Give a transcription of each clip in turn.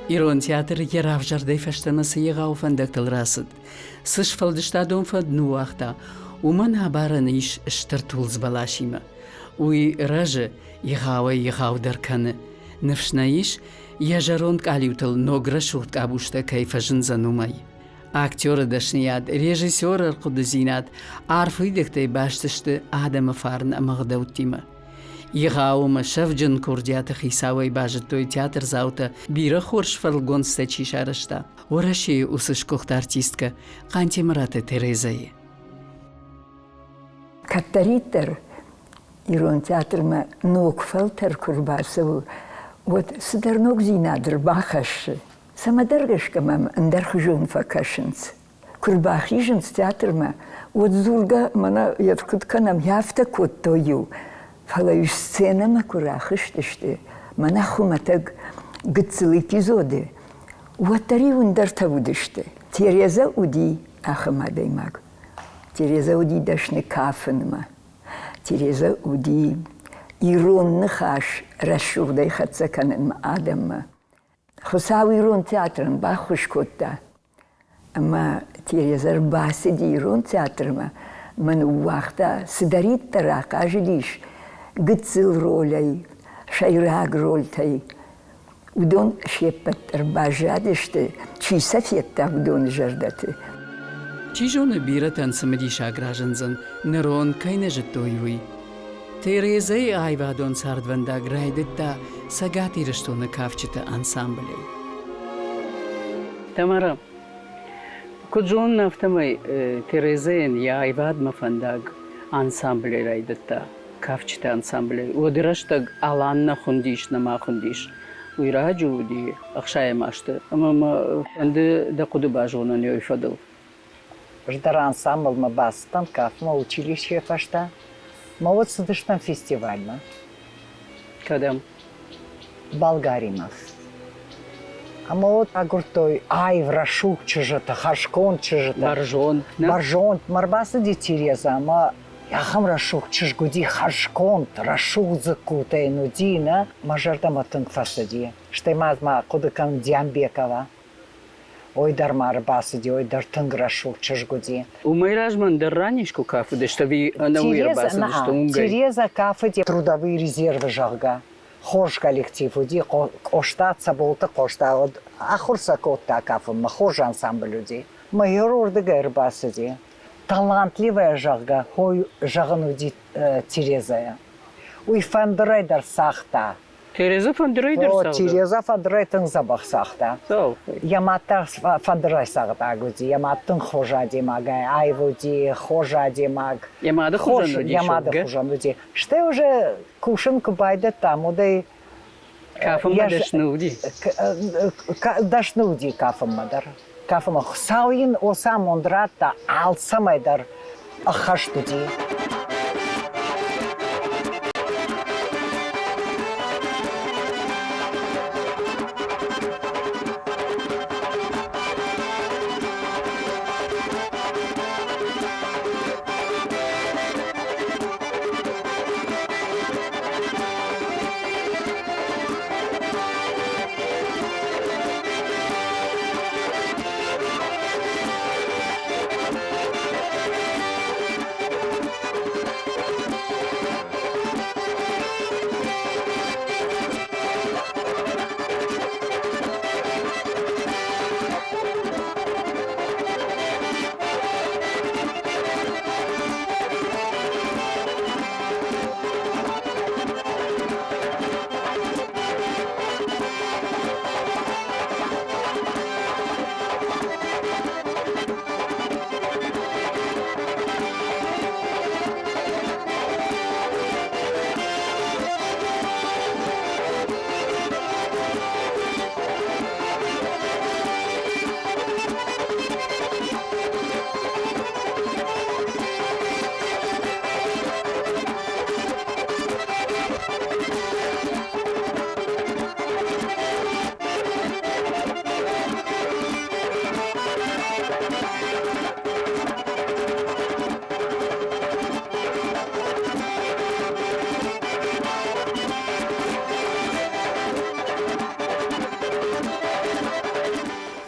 Ирон театр йӕ равзӕрдӕй фӕстӕмӕ цы егъау фӕндӕгтыл рацыд, цы сфӕлдыстадон фӕд ныууагъта, уымӕн абарӕн ис стыр тулдз бӕласимӕ. Уый рӕзы, егъауӕй-егъаудӕр кӕны. Ныфс нӕ ис, йӕ зӕронд къалиутыл ног рӕсугъд къабузтӕ кӕй фӕзындзӕн, уымӕй. Актеры дӕсныйад, режиссеры ӕрхъуыдыдзинад арф уидӕгтӕй баст сты адӕмы фарн ӕмӕ ӕгъдӕуттимӕ. Егъау ӕмӕ сӕвджын курдиаты хицауӕй базыдтой театрдзаутӕ, бирӕ хорз фӕлгонцтӕ чи сарӕзта, Уӕрӕсейы уыцы сгуыхт артисткӕ Хъантемыраты Терезӕйы. Кӕддӕриддӕр ирон театрмӕ ног фӕлтӕр куы рбацӕуы, уӕд цыдӕр ногдзинад ӕрбахӕссы. Цӕмӕдӕр гӕсгӕ мӕм ӕндӕрхуызон фӕкӕсынц. Куы рбахизынц театрмӕ, уӕд дзургӕ мӕнӕ йӕ куыд кӕнӕм, афтӕ кодтой-иу. Фӕлӕ-иу сценӕмӕ куы рахызтысты, мӕнӕ хуымӕтӕг гыццыл эпизоды, уӕддӕр-иу ӕндӕртӕ уыдысты. Терезӕ уыди ахӕм адӕймаг. Терезӕ уыди дӕсны кафынмӕ. Терезӕ уыди ирон ныхас рӕсугъдӕй хӕццӕ кӕнынмӕ адӕммӕ. Хуыцау ирон театрӕн баххуыс кодта, ӕмӕ Терезӕ ӕрбацыди ирон театрмӕ, мӕ ныууагъта, цыдӕриддӕр ахъазыдис гыццыл ролӕй, сӕйраг рольтӕй. Уыдон се ппӕт дӕр баззадысты, чи сӕ федта, уыдоны зӕрдӕты. Чи зоны, бирӕтӕн цымыдисаг разындзӕн, нырон кӕй нӕ зыдтой, уый. Терезӕйы аивадон цардвӕндаг райдыдта Цӕгат Ирыстоны кафджыты ансамблӕй. Тамара, куыд зонын, афтӕмӕй Терезӕйӕн йӕ аивадмӕ фӕндаг ансамблӕй райдыдта, кафджыты ансамблӕй. Уӕды рӕстӕг Алан нӕ хуындис, нӕма хуындис. Уый раджы уыди ӕхсайӕм азты, ӕмӕ мӕ фӕнды дӕ хъуыды базонын уый фӕдыл. Ӕз дӕр ансамблмӕ бацыдтӕн кафтмӕ училищейы фӕстӕ. Мӕ уӕд цыдыстӕм фестивальмӕ. Кӕдӕм? Болгаримӕ. Ӕмӕ уӕд агуырдтой аив, рӕсугъд чызджытӕ, хӕрзконд чызджытӕ. Бӕрзонд. Бӕрзонд. Мӕ ӕрбацыди Тереза ӕмӕ ахӕм рӕсугъд чызг уыди, хӕрзконд, рӕсугъд дзыккутӕ йын уыди, нӕ? Мӕ зӕрдӕмӕ тынг фӕцыди. Стӕй ма ма хъуыды кӕнын Диамбекова. Ой дӕр ма ӕрбацыди, ой дӕр тынг рӕсугъд чызг уыди. Уымӕй размӕ ӕндӕр ран искуы кафыдысты ӕви ӕнӕуый ӕрбацыдысты уынгӕй? Тереза кафыди трудовые резервы, зӕгъгӕ. Хорз коллектив уыди, Къоста, Цӕболты Къоста уыд, ахуыр сӕ кодта кафынмӕ, хорз ансамбль уыди. Майор уырдыгӕй ӕрбацыди. Талантливая, зӕгъгӕ, хой зӕгъын уыди Терезӕйӕ. Уый фӕндырӕй дӕр цагъта. Тереза фӕндырӕй дӕр цагъта? Тереза фӕндырӕй тынг дзӕбӕх цагъта. Йӕ мад дӕр фӕндырӕй цагъдаг уыди. Йӕ мад тынг хорз адӕймагӕй аив уыди, хорз адӕймаг. Йӕ мады хуызӕн уыди? Йӕ мады хуызӕн уыди. Стӕй уже кусын куы байдыдтам, уӕдӕй Кафынмӕ дӕсны уыди? Дӕсны уыди кафынмӕ дӕр. Кафынмӕ. Хуыцау йын уыцы амонд радта, алцӕмӕй дӕр ӕххӕст уыди.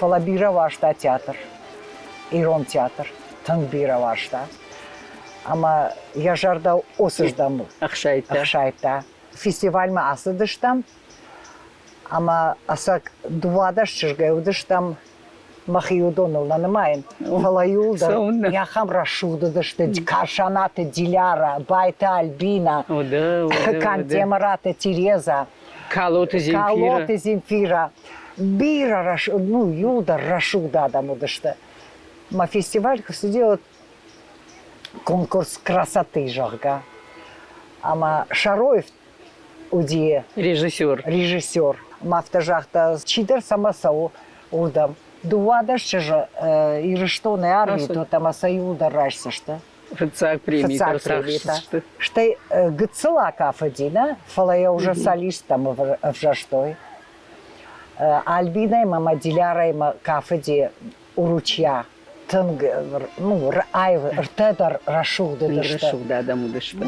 Фӕлӕ бирӕ уарзта театр, ирон театр, тынг бирӕ уарзта. Ӕмӕ йӕ зӕрдӕ уыцыздӕм ӕхсайдта. ӕхсайдта. Фестивальмӕ ацыдыстӕм ӕмӕ ӕцӕг 12 чызгӕй уыдыстӕм мӕхи уыдоныл нӕ нымайын, фӕлӕ иуылдӕр ахӕм рӕсугъд уыдысты Карсанаты Диляра, Байты Альбина, Кантемыраты Тереза, Калоты Земфира. Калоты Земфира. Бирӕ, ну, иуылдӕр рӕсугъд адӕм уыдысты. Мӕ фестиваль куы цыди, конкурс красоты, зӕгъгӕ. Ӕмӕ Шароев уыди режиссер. Режиссер. Ӕмӕ афтӕ загъта, чидӕр цӕмӕ цӕуы, уырдӕм. 12 чызджы Ирыстонӕй арвитут ӕмӕ сӕ иуылдӕр райсдзысты. Фыццаг премитӕ рцахсдзысты. Стӕй гыццыл акафыди, нӕ, фӕлӕ йӕ уже солисттӕм ӕвзӕрстой. Альбинӕимӕ ӕмӕ Диляраимӕ кафыди Уручья. Тынг ну, аив, ӕртӕ дӕр рӕсугъд уыдысты. Рӕсугъд адӕм уыдысты.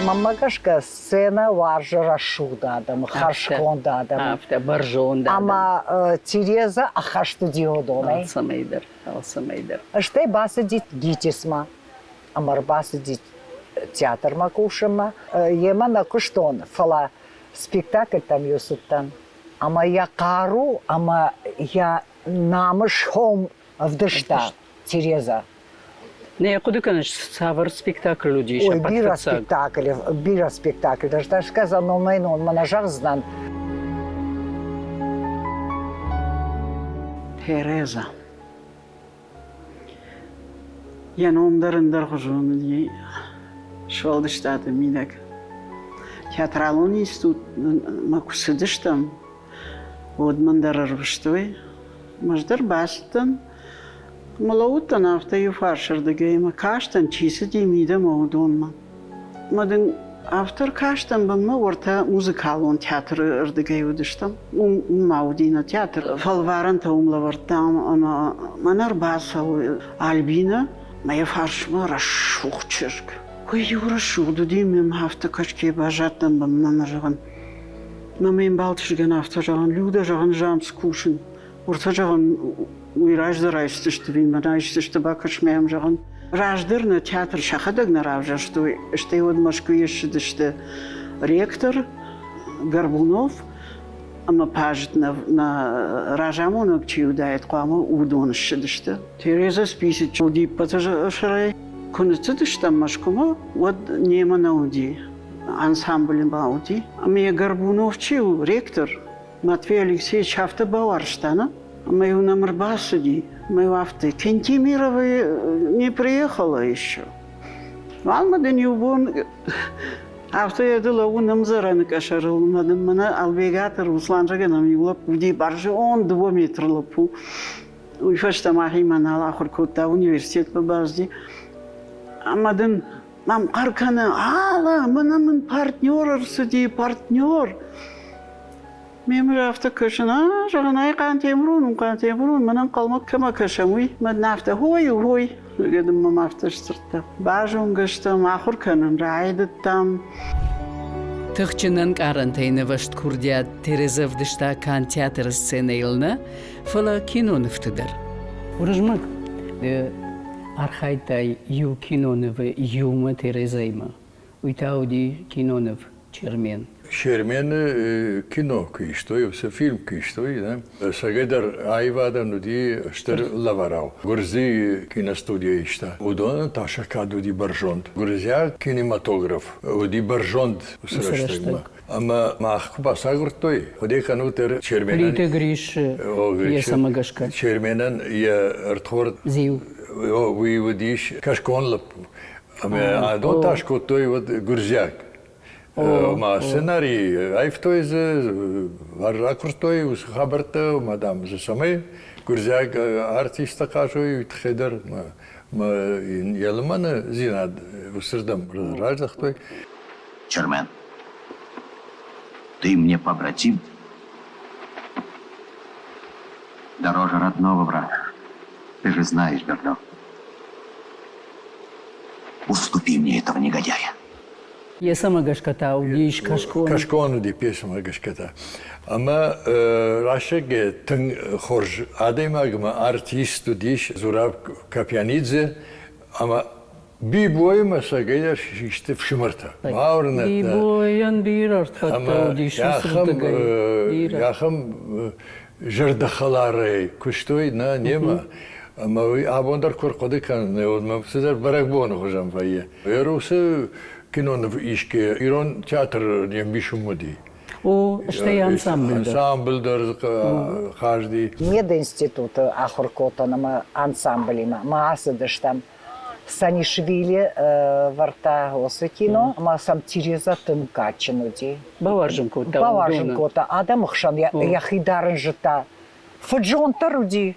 Мӕнмӕ гӕсгӕ сценӕ уарзы рӕсугъд адӕмы, хӕрзконд адӕмы. Афтӕ, бӕрзонд адӕм. Ӕмӕ Тереза ӕххӕст уыди уыдонӕй. Алцӕмӕй дӕр, алцӕмӕй дӕр. Стӕй бацыди ГИТИСмӕ ӕмӕ ӕрбацыди театрмӕ кусынмӕ. Йемӕ нӕ куыстон, фӕлӕ спектакльтӕм-иу цыдтӕн. Ӕмӕ йӕ хъару ӕмӕ йӕ намыс хом ӕвдыста Тереза. Нӕ хъуыды кӕныс, цавӕр спектакль уыдис? Ой, бирӕ спектакль, бирӕ спектакль. Даже сказал, номӕй номмӕ нӕ зӕгъдзынӕн. Тереза. Йӕ ном дӕр ӕндӕрхуызон уыди сфӕлдыстады мидӕг. Театралон институтмӕ куы цыдыстӕм, уӕд мӕн дӕр ӕрвыстой. Ӕз дӕр бацыдтӕн ӕмӕ лӕууыдтӕн афтӕ иу фарсырдыгӕй ӕмӕ кастӕн, чи цыди мидӕмӕ, уыдонмӕ. Ӕмӕ дын афтӕ ркастӕн бынмӕ, уӕртӕ музыкалон театры рдыгӕй уыдыстӕм. Уым ма уыди нӕ театр. Фӕлварӕнтӕ уым лӕвӕрдтам ӕмӕ мӕнӕ ӕрбацӕуы Альбинӕ, мӕ йӕ фарсмӕ рӕсугъд чызг. Уый иу рӕсугъд уыди, мемӕ афтӕ кӕсгӕ баззадтӕн бынмӕ ӕмӕ зӕгъын, мӕ ме мбал чызгӕн афтӕ зӕгъын, Людӕ, зӕгъын, замс кусын. Уыртӕ, зӕгъын, уый раздӕр айсдзысты, мӕн айсдзысты, бакӕс мӕм, зӕгъын. Раздӕр нӕ театр сӕхӕдӕг нӕ равзӕрстой, стӕй уӕд Мӕскуыйы ссыдысты ректор Горбунов ӕмӕ Пазыт нӕ, нӕ разамонӕг чи уыдаид, хъуамӕ уыдон ссыдысты. Тереза Списич уыди ӕппӕты сӕрӕй. Куы ныццыдыстӕм Мӕскуымӕ, уӕд немӕ нӕ уыди, ансамблы ма уыди. Ӕмӕ йӕ Горбунов чи у, ректор, Матвей Алексеевич афтӕ бауарзта, нӕ? Ӕмӕ-иу нӕм ӕрбацыди, ӕмӕ-иу афтӕ, Кентимирова не приехала еще. Уалмӕ дын иу бон афтӕ йӕ ды лӕууын ӕмдзӕрӕны къӕсӕрыл ӕмӕ дын мӕнӕ Албегаты Руслан зӕгъӕн ӕм иу лӕппу уыди, бӕрзонд 2 метры лӕппу. Уый фӕстӕ мӕхимӕ нал ахуыр кодта, университетмӕ базди. Ӕмӕ дын мӕм хъӕр кӕны, Алла, мӕнӕ мын партнер ӕрцыди, партнер! Мемӕ афтӕ кӕсын, а, зӕгъын ӕй Хъантемырон у, Хъантемырон, мӕн ӕнхъӕлмӕ кӕмӕ кӕсӕм, уый. Мӕн афтӕ, хой, хой, дын мӕм афтӕ сдзырдта. Базонгӕ стӕм, ахуыр кӕнын райдыдтам. Тыхджын ӕнкъарӕнтӕй нывӕзт курдиат Тереза ӕвдыста канд театры сценӕйыл нӕ, фӕлӕ кинонывты дӕр. Уырызмӕг, ды архайдтай иу кинонывы иумӕ Терезӕимӕ. Уый та уыди киноныв Чермен. Чермены кино куы истой, уыцы фильм куы истой, да, ӕцӕгӕйдӕр аивадӕн уыди стыр лӕварау. Гуырдзыйы киностудийӕ иста. Уыдонӕн та сӕ кад уыди бӕрзонд. Гуырдзиаг кинематограф уыди бӕрзонд уыцы рӕстӕгмӕ. Ӕмӕ мах куы бацагуырдтой, хъуыды кӕнут дӕр Черменӕн... Плиты Грисы пьесӕмӕ гӕсгӕ. Черменӕн йӕ ӕрдхорд Зиу. Уый уыдис кӕсгон лӕппу. Ӕмӕ адон та скодтой уӕд гуырдзиаг. Ма сценари аивтой дзы, ракуырдтой уыцы хабӕрттӕ, ма дам дзы цӕмӕй гуырдзиаг артисттӕ хъазой, уый тыххӕй дӕр ма йӕ лымӕны дзинад уыцырдӕм раздӕхтой. Чермен, ты мне побратим, дороже родного брата. Ты же знаешь, Бердо. Уступи мне этого негодяя. Пьесӕмӕ гӕсгӕ та уыдис кӕсгон. Кӕсгон уыди пьесӕмӕ гӕсгӕ та. Ӕмӕ рӕсӕг тынг хорз адӕймагмӕ артист уыдис Зураб Капианидзе ӕмӕ Бибоимӕ сӕгӕйдӕр систы фсымӕртӕ. Бауырнӕд Бибойӕн бирӕ ӕрдхӕрдтӕ уыдис уыцырдыгӕй. Ахӕм зӕрдӕхӕларӕй куыстой нӕ немӕ. Ӕмӕ уый абон дӕр куы ӕрхъуыды кӕнын, уӕд мӕм цыдӕр бӕрӕгбоны хуызӕн вӕййы. Русы киноныв исгӕ ирон театр не мбисум уыди. О, стӕй ансамбль дӕр. Ансамбль дӕр хъазди. Мединституты ахуыр кодтон ӕмӕ ансамблимӕ ма ацыдыстӕм. Санишвили вӕрдта уыцы кино, ӕмӕ сӕм Тереза тынг кадджын уыди. Бауарзын кодта. Бауарзын кодта. Адӕмы хсӕн йӕхи дарын зыдта. Фыд-зонд дӕр уыди.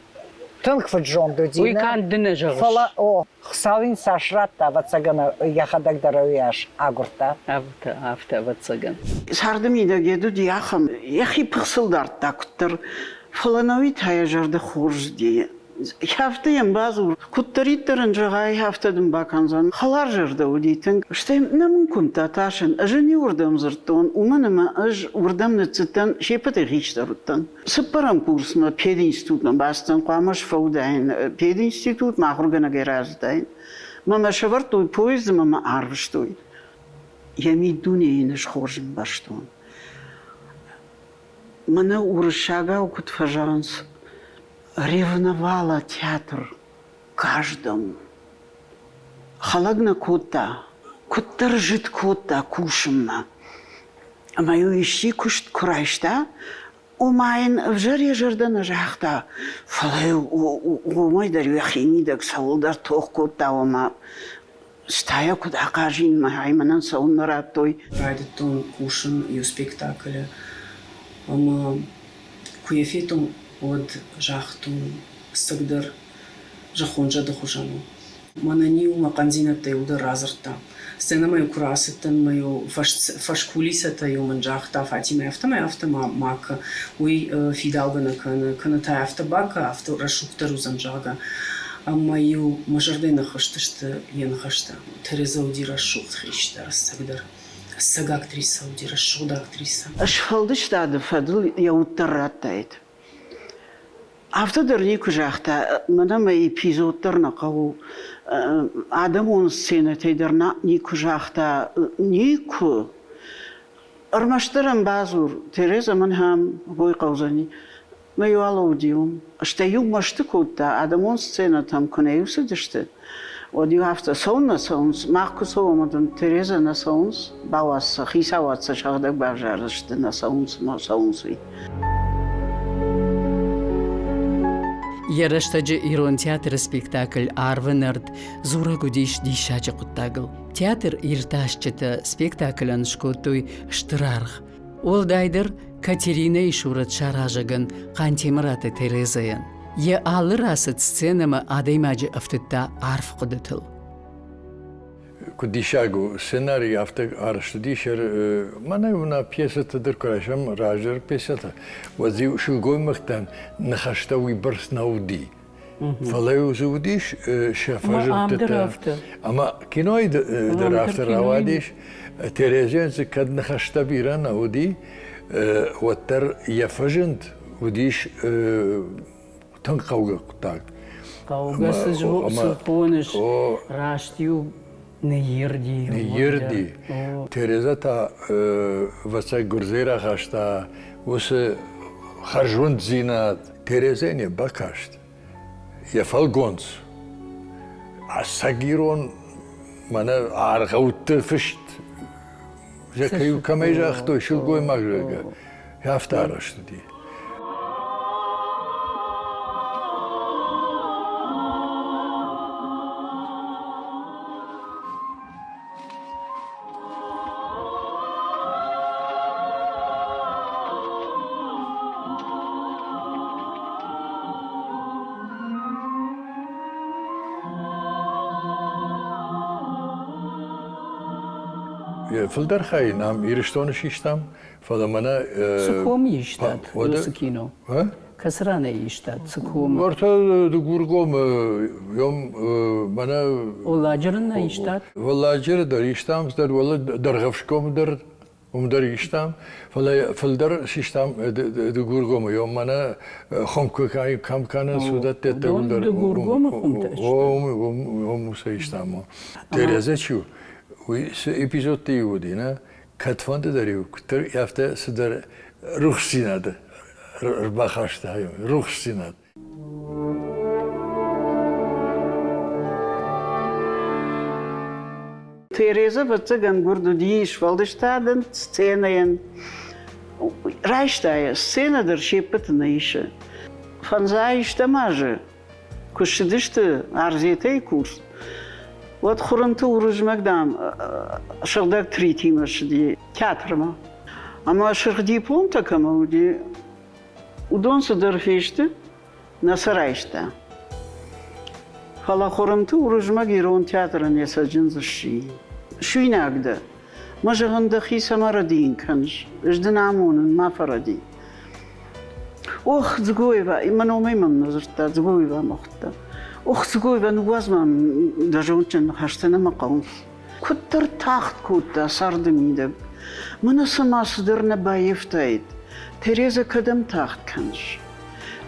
Тынг фыд-зонд уыди. Уый канд ды нӕ зӕгъыс. Фӕлӕ, о, Хуыцау ын цас радта, ӕвӕццӕгӕн, йӕхӕдӕг дӕр уыйас агуырдта. Афтӕ, афтӕ, ӕвӕццӕгӕн. Царды мидӕг йед уыди ахӕм, йӕхи пыхцыл дардта куыддӕр, фӕлӕ нӕуи та йӕ зӕрдӕ хорз уыди. Афтӕ йӕм бадзур, куыддӕриддӕр ын зӕгъай, афтӕ дын бакӕндзӕн. Хӕларзӕрдӕ уыди тынг. Стӕй нӕ мын куымдта тасын. Ӕз ын иуырдӕм дзырдтон, уымӕн ӕмӕ ӕз уырдӕм ныццыдтӕн, се ппӕтӕй хистӕр уыдтӕн. Цыппӕрӕм курсмӕ пединститутмӕ бацыдтӕн, хъуамӕ сфӕудаин пединститут, мӕ ахуыргӕнӕгӕй рацыдаин. Мӕ мӕ сӕвӕрдтой поезды мӕ мӕ арвыстой. Йӕ миддунейы йын ӕз хорз ӕмбӕрстон. Мӕнӕ уырыссагау куыд фӕзӕгъынц, ревновала театр каждому. Хӕлӕг нӕ кодта, куыддӕр зыд кодта кусынмӕ. Ӕмӕ-иу исчи куыст куы райста, ома йын ӕвзӕр йӕ зӕрдӕ нӕ загъта, фӕлӕ-иу уымӕй дӕр йӕхимидӕг цӕуылдӕр тох кодта, ома стайӕ куыд ахъазин, мӕ мӕнӕн цӕуылнӕ радтой. Райдыдтон кусын иу спектаклы ӕмӕ куы йӕ федтон, уӕд загътон, ӕцӕгдӕр зӕххон зӕды хуызӕн у. Мӕнӕн-иу мӕ хъӕндзинӕдтӕ иуылдӕр радзырдта. Сценӕмӕ-иу куы рацыдтӕн, мӕ-иу фӕскулисӕтӕ-иу мын загъта Фатимӕ, афтӕмӕй афтӕ ма ма кӕ, уый фидаугӕ нӕ кӕны, кӕнӕ та афтӕ бакӕ, афтӕ рӕсугъддӕр уыдзӕн, зӕгъгӕ. Ӕмӕ-иу мӕ зӕрдӕйы ныххызтысты йӕ ныхӕстӕ. Тереза уыди рӕсугъд хистӕр, ӕцӕгдӕр. Ӕцӕг актрисӕ уыди, рӕсугъд актрисӕ. Сфӕлдыстады фӕдыл йӕ уд дӕр радтаид. Афтӕ дӕр никуы загъта, мӕнӕ мӕ эпизод дӕр нӕ хъӕуы. Адӕмон сценӕтӕй дӕр никуы загъта, никуы. Ӕрмӕстдӕр ӕм бадзур, Тереза мӕн хӕм бой хъӕудзӕни. Мӕ иу алӕууыди уым. Стӕй-иу мӕсты кодта, адӕмон сценӕтӕм куы нӕ-иу цыдысты, уӕд-иу афтӕ, цӕуыннӕ цӕуынц, мах куы цӕуӕм, уӕд Тереза нӕ цӕуынц, бауадз сӕ, хицауад сӕ сӕхӕдӕг бавзардзысты, нӕ цӕуынц, нӕ цӕуынц, уый. Йӕ рӕстӕджы ирон театры спектакль «Арвы нӕрд» дзурӕг уыдис диссаджы хъуыддагыл. Театр иртасджытӕ спектаклӕн скодтой стыр аргъ. Уӕлдайдӕр Катеринӕйы сурӕт саразӕгӕн Хъантемыраты Терезӕйӕн. Йӕ алы рацыд сценӕмӕ адӕймаджы ӕфтыдта арф хъуыдытыл. Куыд диссаг у, сценарий афтӕ арӕзт уыдис, мӕнӕ нӕ пьесӕтӕ дӕр куы райсӕм, раздӕр пьесӕтӕ, уӕд-иу сылгоймӕгтӕн ныхӕстӕ уыйбӕрц нӕ уыди. Фӕлӕ-иу дзы уыдис сӕ фӕзындтытӕ. Ӕмӕ кинойы дӕр афтӕ рауадис, Терезийӕн дзы кӕд ныхӕстӕ бирӕ нӕ уыди, уӕддӕр йӕ фӕзынд уыдис тынг хъӕугӕ хъуыддаг. Хъӕугӕ цы хоныс, раст-иу ныйирди. Ныйирди. Тереза та ӕвӕццӕг гуырдзыйы рахаста уыцы хӕрзуынддзинад. Терезӕ не бакаст йӕ фӕлгонц. Ӕцӕг ирон мӕнӕ аргъӕутты фыст кӕмӕй загътой сылгоймаг, зӕгъгӕ, афтӕ арӕзт уыди. Фылдӕр хай нӕм Ирыстоны систам, фӕлӕ мӕнӕ... Цы комы истат уыцы кино? Кӕцы ранӕй истат, цы комы? Уӕртӕ Дыгургомы, йом мӕнӕ... Уӕлладжыры нӕ истат? Уӕлладжыры дӕр истам, дӕр уӕлӕ Дӕргъӕвсгомы дӕр уым дӕр истам, фӕлӕ фылдӕр систам Дыгургомы, йом мӕнӕ хуым куы кӕм кӕнынц, уыдӕттӕ уым дӕр. Дыгургомы хуымтӕ сты? Уым уыцы истам. Терезӕ чи у, уый цы эпизодты уыди, нӕ, кӕдфӕнды дӕр-иу куыддӕр афтӕ цыдӕр рухсдзинад ӕрбахаста, рухсдзинад. Тереза, ӕвӕццӕгӕн, гуырд уыди сфӕлдыстадӕн, сценӕйӕн. Райста йӕ, сценӕ дӕр се ппӕты нӕ исы. Фӕндзай стӕм азы куы ссыдысты Арзетӕйы курс, уӕд Хуырымты Уырызмӕг, дам, сыгъдӕг тритимӕ ссыди театрмӕ. Ӕмӕ сырх дипломтӕ кӕмӕ уыди, уыдон цыдӕр фесты, нӕ сӕ райста. Фӕлӕ Хуырымты Уырызмӕг ирон театрӕн йӕ цӕджындз сси. Суинаг дӕ. Мӕ зӕгъын, дӕхи цӕмӕ рӕдийын кӕныс? Ӕз дын амонын, ма фӕрӕди. Ох, Дзгоева, мӕ номӕй мӕм нӕ дзырдта, Дзгоева мӕ хуыдта. Ох, Дзгоева, ныууадз ма дӕ зондджын ныхӕстӕ, нӕ мӕ хъӕуынц. Куыддӕр тагъд кодта царды мидӕг. Мӕнӕ цыма цыдӕр нӕ баййӕфтаид. Терезӕ, кӕдӕм тагъд кӕныс?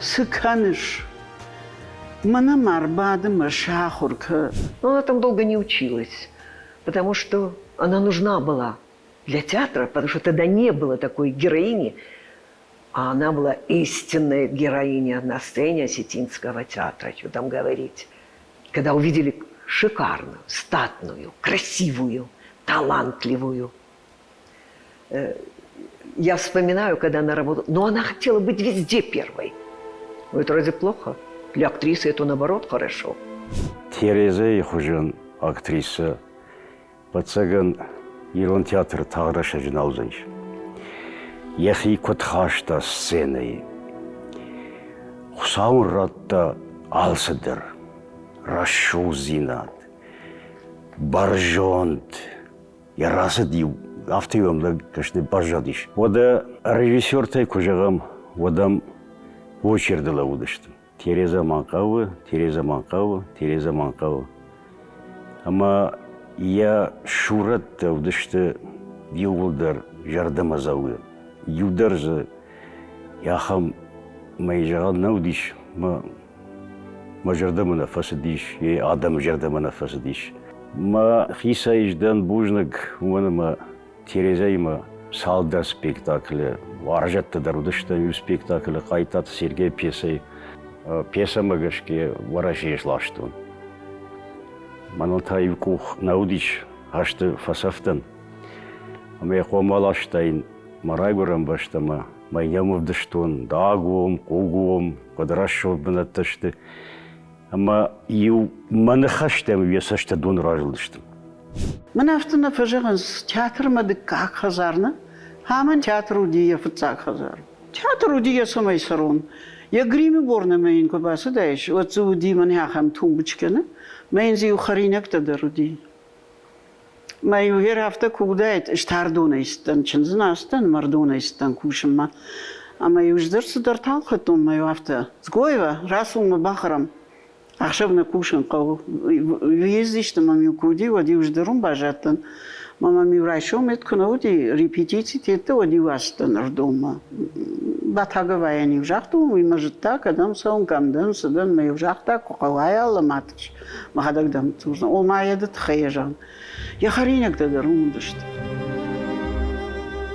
Цы кӕныс? Мӕнӕ ма рбады мӕ сахуыр кӕ. Но она там долго не училась, потому что она нужна была для театра, потому что тогда не было такой героини, а она была истинная героиня на сцене осетинского театра, что там говорить. Когда увидели шикарную, статную, красивую, талантливую. Я вспоминаю, когда она работала, но она хотела быть везде первой. Ну, это разве плохо? Для актрисы это, наоборот, хорошо. Терезӕйы хуызӕн актрисӕ Ӕвӕццӕгӕн, ирон театры тагъд рӕстӕджы нал уыдзӕнис. Йӕхи куыд хаста сценӕйы. Хуыцау ын радта алцыдӕр. Рӕсугъддзинад, бӕрзонд. Йӕ рацыд-иу афтӕ-иу ӕм лӕг кӕсты баззадис. Уӕдӕ режиссертӕй куы зӕгъӕм, уӕд ӕм очерды лӕууыдысты. Тереза мӕн хъӕуы, Тереза мӕн хъӕуы, Тереза мӕн хъӕуы. Ӕмӕ йӕ сурӕттӕ уыдысты иууылдӕр зӕрдӕмӕдзӕугӕ. Иу дӕр дзы ахӕм мӕй зӕгъӕн нӕ уыдис, мӕ мӕ зӕрдӕмӕ нӕ фӕцыдис, йе адӕмы зӕрдӕмӕ нӕ фӕцыдис. Мӕхицӕй сдӕн бузныг, уымӕн ӕмӕ Терезӕимӕ цалдӕр спектаклы, уарзӕттӕ дӕр уыдысты иу спектаклы Хъайтаты Сергей пьесӕйы. Пьесӕмӕ гӕсгӕ Уӕрӕсейы сластон. Мӕныл та иу къух нӕ уыдис хӕсты фӕсӕфтӕн. Ӕмӕ йӕ хъуамӕ ластаин мӕ райгуырӕн бӕстӕмӕ. Мӕ йӕм ӕвдыстон Дагом, Хъугом, куыд рӕсугъд бынӕттӕ сты. Ӕмӕ иу мӕ ныхӕстӕм йӕ цӕстӕ дон разылдысты. Мӕн афтӕ нӕ фӕзӕгъынц, театрмӕ дыккаг хӕдзар нӕ? Амӕн театр уыди йӕ фыццаг хӕдзар. Театр уыди йӕ цӕмӕй цӕрон. Йӕ гримы борнӕмӕ йын куы бацыдаис, уӕд дзы уыди мӕнӕ ахӕм тумбочкӕ, нӕ? Мӕ йын дзы иу хӕринӕгтӕ дӕр уыди. Мӕ иугӕр афтӕ куы уыдаид, ӕз тардонӕй цыдтӕн, чындзы нӕ ацыдтӕн, мӕрдонӕй цыдтӕн кусынмӕ. Ӕмӕ-иу ӕз дӕр цыдӕртӕ ӕлхӕдтон, мӕ-иу афтӕ, Дзгоева, рацу мӕ бахӕрӕм. Ӕхсӕв нӕ кусын хъӕуы. Въездисты мӕм-иу куы уыди, уӕд-иу ӕз дӕр уым баззадтӕн. Мӕ мӕм-иу райсом ед куы нӕ уыди, репетицитӕ, уӕд-иу ацыдтӕн ӕрдонмӕ. Батаговайӕн-иу загътон, уый мӕ зыдта, кӕдӕм цӕуын, кӕм дӕн, цы дӕн, мӕ-иу загъта, куы хъӕуай алы ма тыхс, мӕхӕдӕг дӕм дзурдзӕн. Ома йӕ ды тыххӕй йӕ зӕгъын. Йӕ хӕринӕгтӕ дӕр уым уыдысты.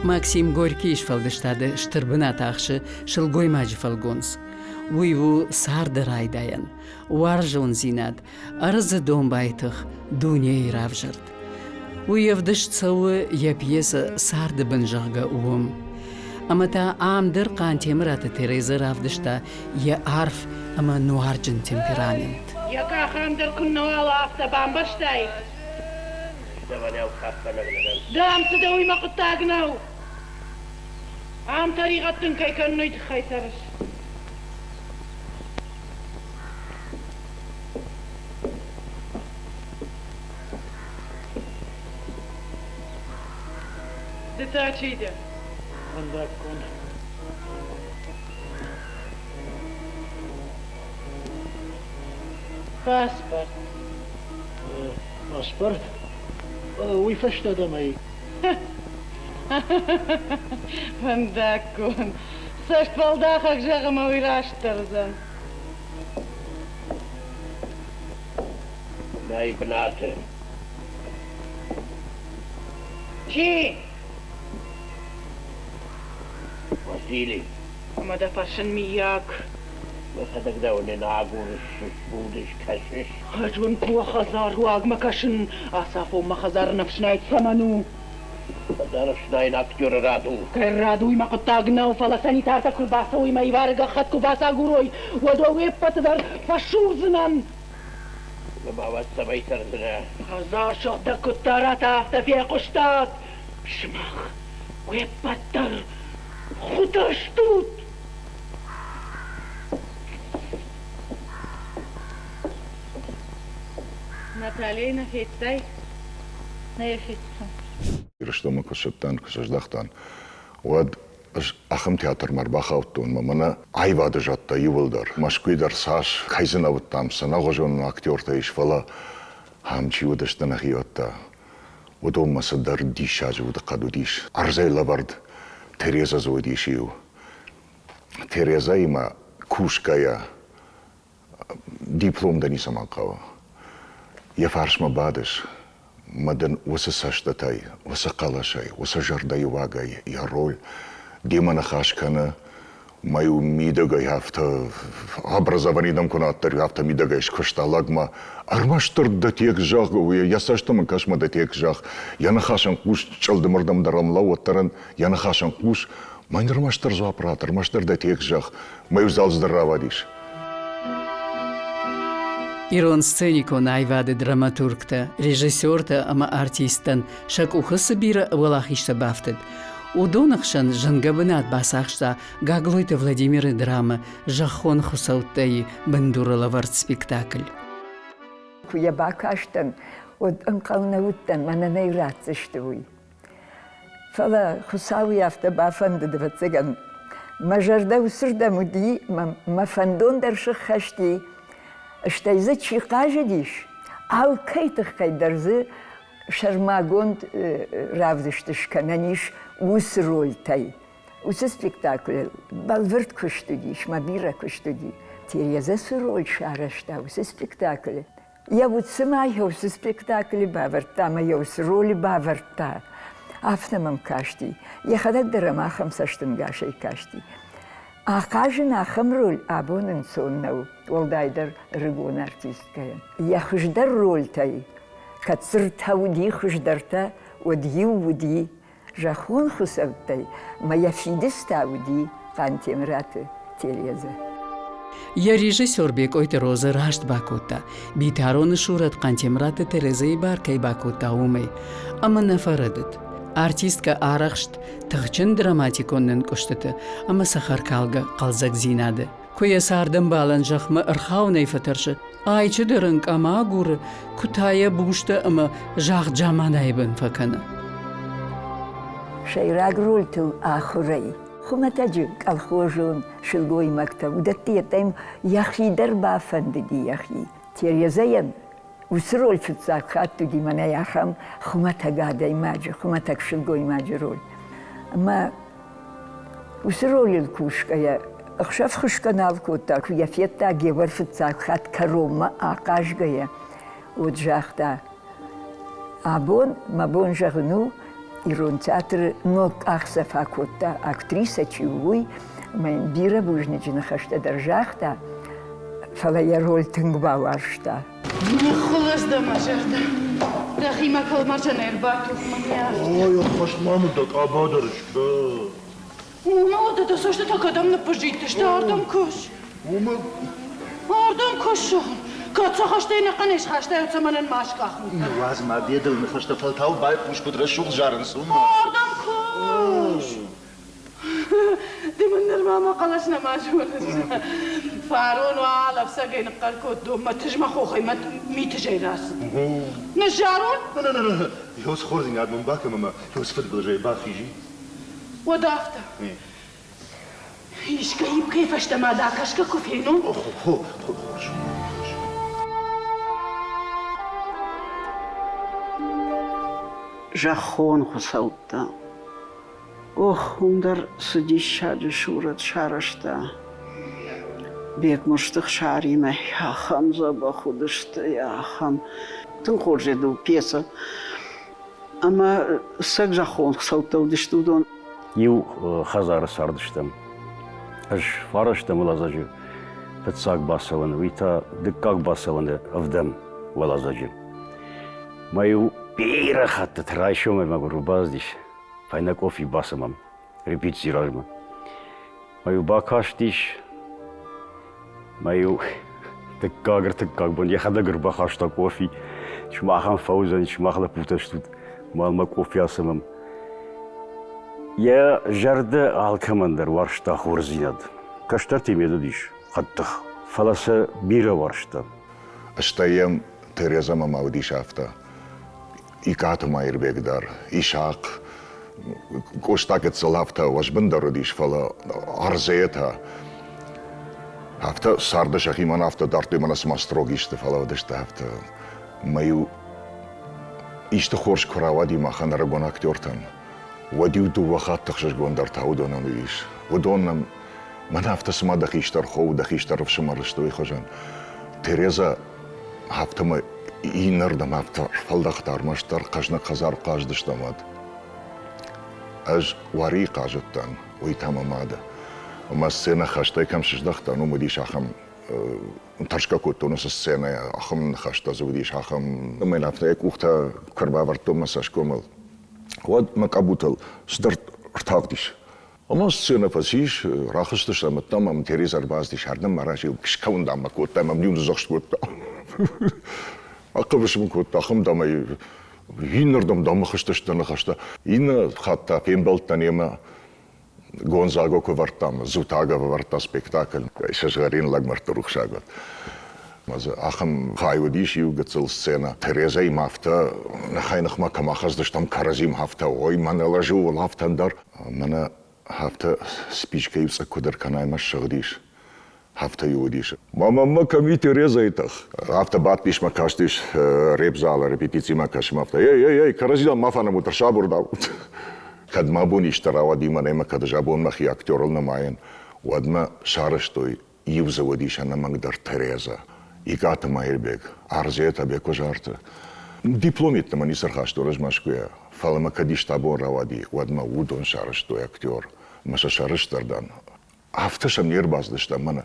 Максим Горькийы сфӕлдыстады стыр бынат ахсы сылгоймаджы фӕлгонц. Уый у царды райдайӕн, уарзондзинад, ӕрдзы домбай тых, дунейы равзӕрд. Уый ӕвдыст цӕуы йӕ пьесӕ «Царды бын», зӕгъгӕ, уым. Ӕмӕ та ам дӕр Хъантемыраты Терезӕ равдыста йӕ арф ӕмӕ нуарджын темперамент. Йӕ къахӕн дӕр куыннӕуал афтӕ бамбӕрстай? Дам, цы дӕ, уый мӕ хъуыддаг нӕу. Ам тӕригъӕд дын кӕй кӕнын, уый тыххӕй цӕрыс. Ды та чи дӕ? Фӕндаггон. Паспорт. Паспорт? Уый фӕстӕ дӕм ӕй Фӕндаггон. Цӕстфӕлдахӕг зӕгъы мӕ уый растдӕр уыдзӕн. Нӕй бынаты. Чи? Василий. Ӕмӕ дӕ фӕрсын, миййаг. Мӕхӕдӕг дӕ уынын агурыс, сбудыс, кӕсыс. Ӕз уын куы хӕдзар уагмӕ кӕсын, ацафон мӕ хӕдзары ӕфснайд цӕмӕн у? Хӕдзар ӕфснайын актеры рад у. Кӕй рад у, уый мӕ хъуыддаг нӕу, фӕлӕ санитартӕ куы рбацӕуой мӕ ивары гӕххӕтт куы бацагурой, уӕд уӕ уе ппӕты дӕр фӕсурдзынӕн. Ӕмӕ уӕд цӕмӕй цӕрдзынӕ? Хӕдзар сыгъдӕг куыд дарат, афтӕ фехъуыстат? Сымах уе ппӕт дӕр хуытӕ стут! Натальяйы нӕ федтай? Нӕ йӕ федтон. Ирыстонмӕ куы ссыдтӕн, куы сыздӕхтӕн, уӕд ӕз ахӕм театрмӕ ӕрбахаудтон, мӕ мӕнӕ аивады зӕдтӕ иууылдӕр. Мӕскуыйы дӕр цас, кӕй дзы нӕ уыдтам, цы нӕгъуызон актертӕ ис, фӕлӕ ам чи уыдысты нӕхиуӕттӕ, уыдонмӕ цыдӕр диссаджы удыхъӕд уыдис. Ӕрдзӕй лӕвӕрд Тереза дзы уыдис иу. Терезӕимӕ кусгӕйӕ диплом дӕ ницӕмӕн хъӕуы. Йӕ фарсмӕ бадыс, мӕ дын уыцы цӕстытӕй, уыцы хъӕлӕсӕй, уыцы зӕрдӕйы уагӕй йӕ роль демӕ ныхас кӕны, мӕ-иу мидӕгӕй афтӕ образовани дӕм куы нӕ афтӕ мидӕгӕй скуыста лӕгмӕ. Ӕрмӕстдӕр дӕ текст зӕгъ, йӕ цӕстӕм ын кӕс мӕ дӕ текст зӕгъ, йӕ ныхасӕн хъус, чъылдымырдӕм дӕр ӕм лӕууӕд дӕр ын йӕ ныхасӕн хъус, мӕн ӕрмӕстдӕр дзуапп ратт, ӕрмӕстдӕр дӕ текст зӕгъ, мӕ-иу залдз дӕр рауадис. Ирон сценикон аивады драматургтӕ, режиссертӕ ӕмӕ артисттӕн сӕ къухы цы бирӕ уӕлахизтӕ бафтыд, уыдоны хсӕн зынгӕ бынат бацахста Гаглойты Владимиры драмӕ «Зӕххон хуыцӕуттӕ-йы бындурылӕвӕрд спектакль. Куы йӕ бакастӕн, уӕд ӕнхъӕл нӕ уыдтӕн, мӕнӕн ӕй ратдзысты, уый. Фӕлӕ Хуыцауы афтӕ бафӕндыд, ӕвӕццӕгӕн, мӕ зӕрдӕ уыцырдӕм уыди, мӕ фӕндон дӕр сыххӕст и. Стӕй дзы чи хъазыдис, алкӕй тыххӕй дӕр дзы сӕрмагонд равдыст скӕнӕн ис уыцы рольтӕй. Уыцы спектаклы бӕлвырд куыст уыдис, мӕ бирӕ куыст уыди. Терезӕ цы роль сарӕзта уыцы спектаклы, Йӕ уд цыма йӕ уыцы спектаклы бавӕрдта ӕмӕ йӕ уыцы ролы бавӕрдта, афтӕ мӕм касти. Йӕхӕдӕг дӕр ӕм ахӕм цӕстӕнгасӕй касти. Ахъазын ахӕм роль абон ӕнцон нӕу, уӕлдайдӕр ӕрыгон артисткӕйӕн. Йӕ хуыздӕр рольтӕй, кӕд цыртӕ уыди хуыздӕртӕ, уӕд иу уыди зӕххон хуыцӕуттӕй мӕ йӕ фидыц та уыди Хъантемыраты Терезӕ. Йӕ режиссер Бекъойты Розӕ раст бакодта, Битароны сурӕт Хъантемыраты Терезӕйы бар кӕй бакодта, уымӕй. Ӕмӕ нӕ фӕрӕдыд. Артисткӕ арӕхст тыхджын драматикон нынкъуыстыты ӕмӕ цӕхӕркалгӕ хъӕлдзӕгдзинады. Куы йӕ цардӕмбалӕн зӕхмӕ ӕрхауынӕй фӕтӕрсы, айчы дӕр ын къӕм агуры, куы та йӕ бустӕ ӕмӕ загъд-заманайы бын фӕкӕны. Сӕйраг рольтыл ахуырӕй хуымӕтӕджы колхозон сылгоймӕгтӕ, уыдӕтты йеддӕм йӕхи дӕр бафӕндыди йӕхи. Терезӕйӕн уыцы роль фыццаг хатт уыди мӕнӕ ахӕм хуымӕтӕг адӕймаджы, хуымӕтӕг сылгоймаджы роль. Ӕмӕ уыцы ролыл кусгӕйӕ ӕхсӕв хуысгӕ нал кодта, куы йӕ федта Гевӕр фыццаг хатт кӕронмӕ ахъазгӕйӕ, уӕд загъта, Абон мӕ бон зӕгъын у, Ирон театры ног къахдзӕф акодта актрисӕ чи у, уый, ӕмӕ йын бирӕ бузныджы ныхӕстӕ дӕр загъта, фӕлӕ йӕ роль тынг бауарзта. Ныххуылыдз дӕ мӕ зӕрдӕ. Дӕхимӕ кӕлмӕрзӕнӕй ӕрбатух мӕ Ой, ӕххӕст ма мын дӕ къаба дӕр скӕ. Уымӕ уӕдӕ дӕ цӕстытӕ кӕдӕм ныппыззиттысты, ардӕм кӕс. Уымӕ Ардӕм кӕс, зӕгъын. Кӕд сӕ хӕстӕй ӕнӕхъӕнӕй схастай, уӕд сӕ мӕнӕн ма скъахут. Ныууадз ма бедыл ныхӕстӕ, фӕлтау байхъус, куыд рӕсугъд зарынц, уымӕ. Ардӕм кӕс. Ды мын нырма мӕ хъӕлӕс нӕма зоныс. Фарон уал ӕфцӕгӕй ныхъхъӕр кодтон, мӕ тызмӕ хохӕй мӕ митызӕй рацыд. Ныззарон? Нӕ, нӕ, нӕ, Ёз хорздзинад мын бакӕн ӕмӕ ёз фыдбылызӕй бахизи. Уӕд афтӕ. Искӕй кӕй фӕстӕмӕ дӕ кӕсгӕ куы фенон. Хорз. Зӕххон хуыцӕуттӕ. Ох, уым дӕр цы диссаджы сурӕт сарӕзта. Бекмуырзты Хсаримӕ ахӕм дзӕбӕх уыдысты, ахӕм. Тынг хорз у пьесӕ. Ӕмӕ цӕг зӕххон хуыцӕуттӕ уыдысты уыдон. Иу хӕдзары цардыстӕм. Ӕз фарӕстӕм уӕладзӕджы фыццаг бацӕуӕны, уый та дыккаг бацӕуӕны ӕвдӕм уӕладзӕджы. Мӕ-иу бирӕ хӕттыты райсомӕй мӕгуыр бацыдис, фӕйнӕ къофи бацымӕм репетицийы размӕ. Мӕ-иу бакастис, мӕ-иу дыккаг ӕртыккаг бон йӕхӕдӕг ӕрбахаста къофи. Сымахӕн фӕуыдзӕн, сымах лӕппутӕ стут, мӕнмӕ къофи ацымӕм. Йӕ зӕрдӕ алкӕмӕн дӕр уарзта хорздзинад. Кӕстӕртимӕ уыдис хъӕддых, фӕлӕ сӕ бирӕ уарзта. Стӕй йӕм Терезӕмӕ ма уыдис афтӕ. Икъаты Маирбег дӕр, Исахъ, Къоста гыццыл афтӕ уӕзбындӕр уыдис, фӕлӕ Арзетӕ афтӕ царды сӕхимӕ афтӕ дардтой, мӕнӕ цыма строг исты, фӕлӕ уыдысты афтӕ. Мӕ-иу исты хорз куы рауади махӕн ӕрыгон актертӕн, уӕд-иу дыууӕ хатты ӕхсызгондӕр та уыдонӕн уыдис. Уыдон нӕм мӕнӕ афтӕ цыма дӕ хистӕр хо у, дӕ хистӕр ӕфсымӕр сты, уый хуызӕн. Тереза афтӕмӕй иннӕрдӕм афтӕ фӕлдӕхт ӕрмӕстдӕр хъӕзныг хӕдзар хъаздыстӕм уӕд. Ӕз Уарийы хъазыдтӕн, уый та мӕ мады. Ӕмӕ сценӕ хӕстӕй кӕм сыздӕхтӕн, уым уыдис ахӕм тӕрсгӕ кодтон уыцы сценӕйӕ, ахӕм ныхӕстӕ дзы уыдис, ахӕм. Ӕмӕ йын афтӕ йӕ къухтӕ куы ӕрбавӕрдтон мӕ цӕсгомыл, уӕд мӕ къӕбутыл цыдӕр ӕртагъдис. Ӕмӕ сценӕ фӕцис, рахызтыстӕм ӕддӕмӕ, ӕмӕ Тереза ӕрбацыдис, ардӕм мӕ разӕй скӕуын дам мӕ кодта ӕмӕ мын-иу ныдзӕхст кодта. Ахъӕбыс мын кодта, ахӕм дам ӕй иннӕрдӕм дам хызтысты ныхӕстӕ. Иннӕ хатт та фембӕлдтӕн йемӕ Гонзаго куы вӕрдтам, Зутага вӕрдта спектакль «Сызгъӕрин лӕгмӕрдты рухсаг уӕд». Ӕмӕ дзы ахӕм хай уыдис иу гыццыл сценӕ. Терезӕимӕ афтӕ ныхӕй-ныхмӕ кӕм ахӕцдыстӕм кӕрӕдзимӕ афтӕ, ой, мӕнӕ лӕджы улӕфтӕн дӕр. Мӕнӕ афтӕ спичкӕ-иу цъыкк куыд ӕркӕнай мӕ ссыгъдис. Афтӕ-иу уыдис. Мамӕ кӕм и Терезӕйы тых? Афтӕ бадтис мӕ кастис репзалы репетицимӕ кӕсынмӕ афтӕ, ей, ей, ей, кӕрӕдзийӕн ма фӕнӕмут, ӕрсабыр дӕут. Кӕд мӕ бон исты рауади мӕнӕй мӕ кӕд ӕз абон мӕхи актерыл нымайын, уӕд мӕ сарӕзтой иу дзы уыдис ӕнӕмӕнгдӕр Терезӕ, Икъаты Маирбег, Арзетӕ Бекозарты. Диплом йеддӕмӕ ницы ӕрхастон ӕз Мӕскуыйӕ, фӕлӕ мӕ кӕд исты абон рауади, уӕд мӕ уыдон сарӕзтой актер, мӕ сӕ сӕрыстыр дӕн. Афтӕ сӕм не рбацыдыстӕм, мӕнӕ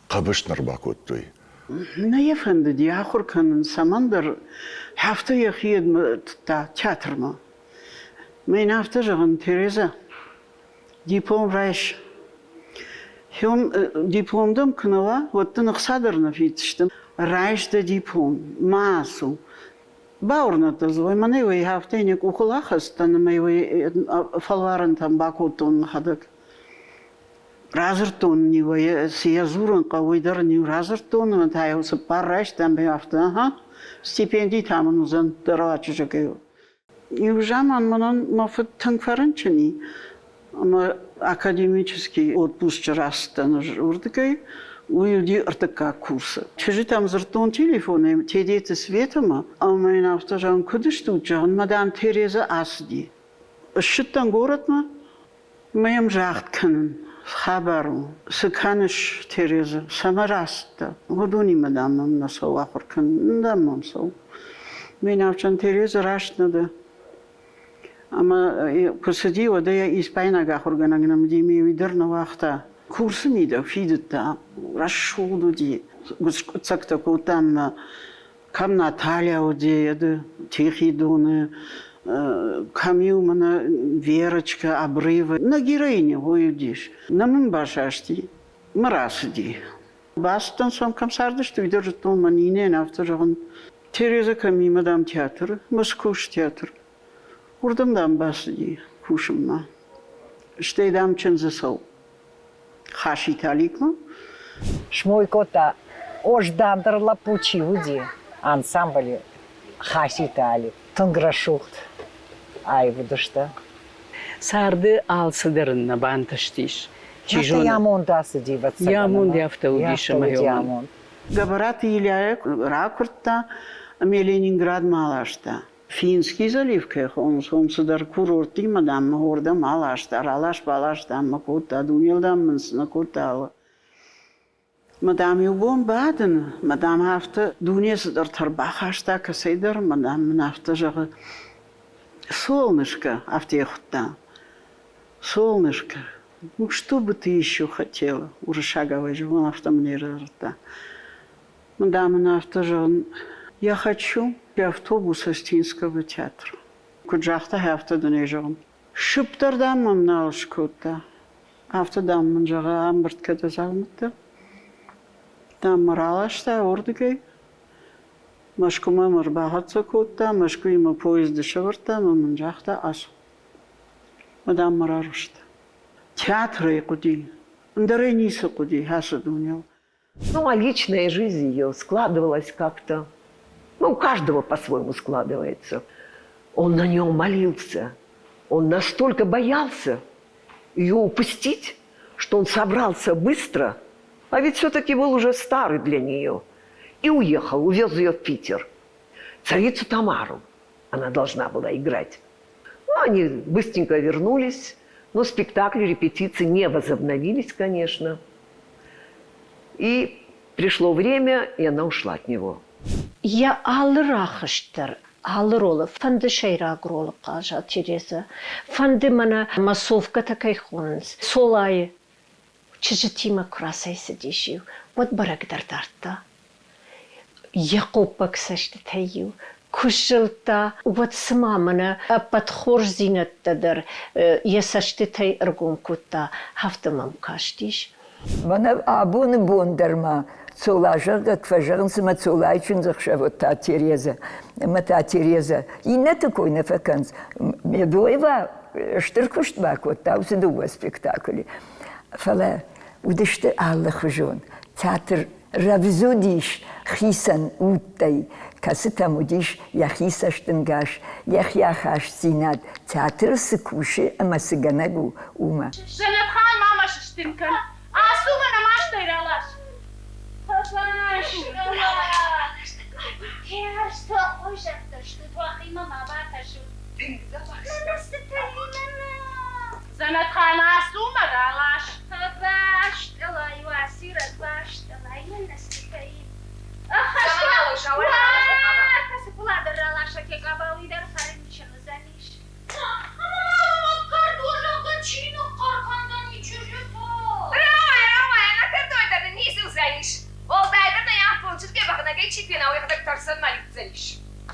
хъӕбыс нӕ рбакодтой. Нӕ йӕ фӕндыди ахуыр кӕнын цӕмӕндӕр, афтӕ йӕхи тыдта театрмӕ. Мӕ йын афтӕ зӕгъын, Терезӕ, диплом райс. Хион диплом дӕм куы нӕ уа, уӕд дын ӕхца дӕр нӕ фиддзысты. Райс дӕ диплом, ма ацу. Бауырнӕд дӕ дзы, мӕнӕ уый афтӕ йын йӕ къухыл ахӕцыдтӕн ӕмӕ уый фӕлварӕнтӕм бакодтон мӕхӕдӕг. Радзырдтон ын-иу ӕй, цы йӕ дзурын хъӕуы, уый дӕр ын-иу радзырдтон ӕмӕ та-иу цыппар райстам, афтӕ, ага, стипенди та мын уыдзӕн дӕ рауаджы Иу заман мӕнӕн мӕ фыд тынг фӕрынчын и, ӕмӕ академический отпусчы рацыдтӕн ӕз уырдыгӕй. Уый уыди ӕртыккаг курсы. Чызджытӕм дзырдтон телефонӕй Тедеты Светӕмӕ ӕмӕ йын афтӕ зӕгъын, куыд стут, зӕгъын, мадам Тереза ацыди. Ссыдтӕн горӕтмӕ, Ӕмӕ йӕм загъд кӕнын, хабар у, цы кӕныс, Тереза, цӕмӕ рацыдтӕ? Уыдонимӕ, дам, мӕм нӕ цӕуы ахуыр кӕнын, дам, мӕм цӕуы. Минавчан Тереза раст нӕ дӕ. Ӕмӕ куы цыди, уӕд ӕй испайнаг ахуыргӕнӕг нӕм уыди, ӕмӕ уый дӕр нӕ уагъта. Курсы мидӕг фидыдта, рӕсугъд уыди, скъуыддзӕгтӕ кодта ӕмӕ кӕм Наталья уыди, Тихий Доны, кӕм-иу мӕнӕ Верочка, Обрывы. Нӕ героиня уый уыдис. Нӕ мын басасти, мӕ рацыди. Бацыдтӕн сӕм, кӕм цардысты, уый дӕр зыдтон, мӕ Нинӕйӕн афтӕ зӕгъын, Тереза кӕм и, мадам театры, Мӕскуы театр. Уырдӕм, дам, бацыди кусынмӕ. Стӕй, дам, чындзы цӕуы. Хаситы Аликмӕ. Смой кодта, Ождандр лӕппу чи уыди, ансамблы Хаситы Алик. Тынг рӕсугъд аив уыдысты. Царды алцыдӕр ын нӕ бантыстис. Чи зоны, Йӕ амонд ацыди, ӕвӕццӕгӕн. Йӕ амонд афтӕ уыдис ӕмӕ йӕ амонд. Гӕбӕраты Ильяйы ракуырдта ӕмӕ Ленинградмӕ аласта. Финский залив кӕй хонынц, уым цыдӕр курорттимӕ, дам, мӕ уырдӕм аласта, ралас-балас, дам, мӕ кодта, дунейыл, дам, мын цы нӕ кодта, алы. Мӕ, дам, иу бон бадын, мӕ, дам, афтӕ дуне цыдӕртӕ ӕрбахаста кӕцӕйдӕр, мӕ, дам, мын афтӕ зӕгъы, солнышко, афтӕ йӕ хуыдта, солнышко, ну что бы ты еще хотела, уырыссагау ӕй зӕгъон, афтӕ мын ӕй радзырдта. Дам ын афтӕ зӕгъын, я хочу автобус Остинского театра. Куыд загъта, афтӕ дын ӕй зӕгъын. Сыпп дӕр, дам, мӕм нал скодта. Афтӕ, дам, мын зӕгъы, ӕмбырд кӕд дзаумӕттӕ. Дам мӕ раласта уырдыгӕй. Мӕскуымӕ мӕ ӕрбахӕццӕ кодта, Мӕскуыйы мӕ поезды сӕвӕрдта ӕмӕ мын загъта, ацу. Мӕ, дам, мӕ рарвыста. Театрӕй хъуыди, ӕндӕрӕй ницы хъуыди ацы дунейыл. Ну, а личная жизнь ее складывалась как-то, ну, у каждого по-своему складывается. Он на нее молился, он настолько боялся ее упустить, что он собрался быстро, а ведь все-таки был уже старый для нее, и уехал, увез ее в Питер. Царицу Тамару она должна была играть. Ну, они быстренько вернулись, но спектакли, репетиции не возобновились, конечно. И пришло время, и она ушла от него. Йӕ алы рахызт дӕр, алы ролы, фӕнды сӕйраг ролы хъаза Тереза, фӕнды мӕнӕ массовкӕтӕ кӕй хонынц, Цолайы чызджытимӕ куы рацӕйцыдис-иу, уӕд бӕрӕг дӕр дардта. Йӕ хъоппӕг цӕстытӕй-иу куы сзылдта, уӕд цыма мӕнӕ ӕппӕт хорздзинӕдтӕ дӕр йӕ цӕстытӕй ӕргом кодта, афтӕ мӕм кастис. Мӕнӕ абоны бон дӕр ма Цола, зӕгъгӕ, куы фӕзӕгъынц, ӕмӕ Цолайы чындзӕхсӕв та Тереза, ӕмӕ та Тереза. Иннӕты кой нӕ фӕкӕнынц. Медоева стыр куыст бакодта уыцы дыууӕ спектаклы. Фӕлӕ уыдысты алыхуызон. Театр рӕвдз уыдис хицӕн удтӕй, кӕцытӕм уыдис йӕхи цӕстӕнгас, йӕхи ахастдзинад, театры цы кусы ӕмӕ цы гӕнӕг у, уымӕ. Зӕнӕтхан ма мӕ сыстын кӕн. Ацу мӕ нӕ мастӕй ралас. Дзӕнӕтхан, ацу мӕ ралас.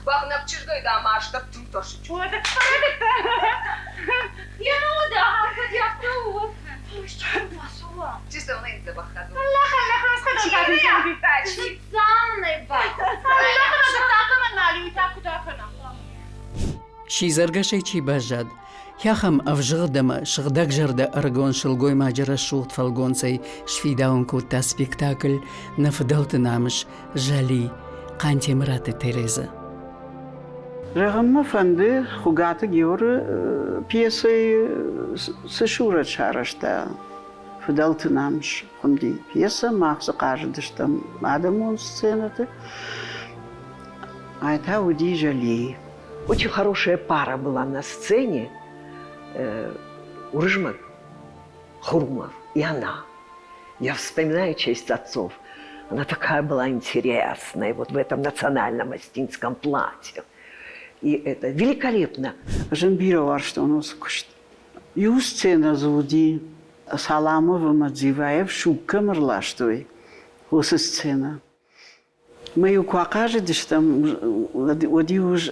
Бӕгънӕг чызгӕй дам аздӕр тынг тӕрсы. Сидзӕргӕсӕй чи баззад, ахӕм ӕвзыгъд ӕмӕ сыгъдӕгзӕрдӕ ӕрыгон сылгоймаджы рӕсугъд фӕлгонцӕй сфидауын кодта спектакль «Нӕ фыдӕлты намыс» Зӕли, Хъантемыраты Терезӕ. Зӕгъын мӕ фӕнды, Хуыгаты Георы пьесӕйы цы сурӕт сарӕзта, Фыдӕлты намыс хуынди пьесӕ, мах дзы хъазыдыстӕм адӕмон сценӕты. Ай та уыди Зӕлийы. Очень хорошая пара была на сцене Уржман, Хурмов и она. Я вспоминаю честь отцов. Она такая была интересная вот в этом национальном астинском платье. И это великолепно. Ӕз бирӕ уарзтон уыцы куыст. Иу сценӕ дзы уыди, Саламов ӕмӕ Дзиваев суг кӕм ӕрластой, уыцы сценӕ. Мӕ-иу куы ахъазыдыстӕм, уӕд-иу ӕз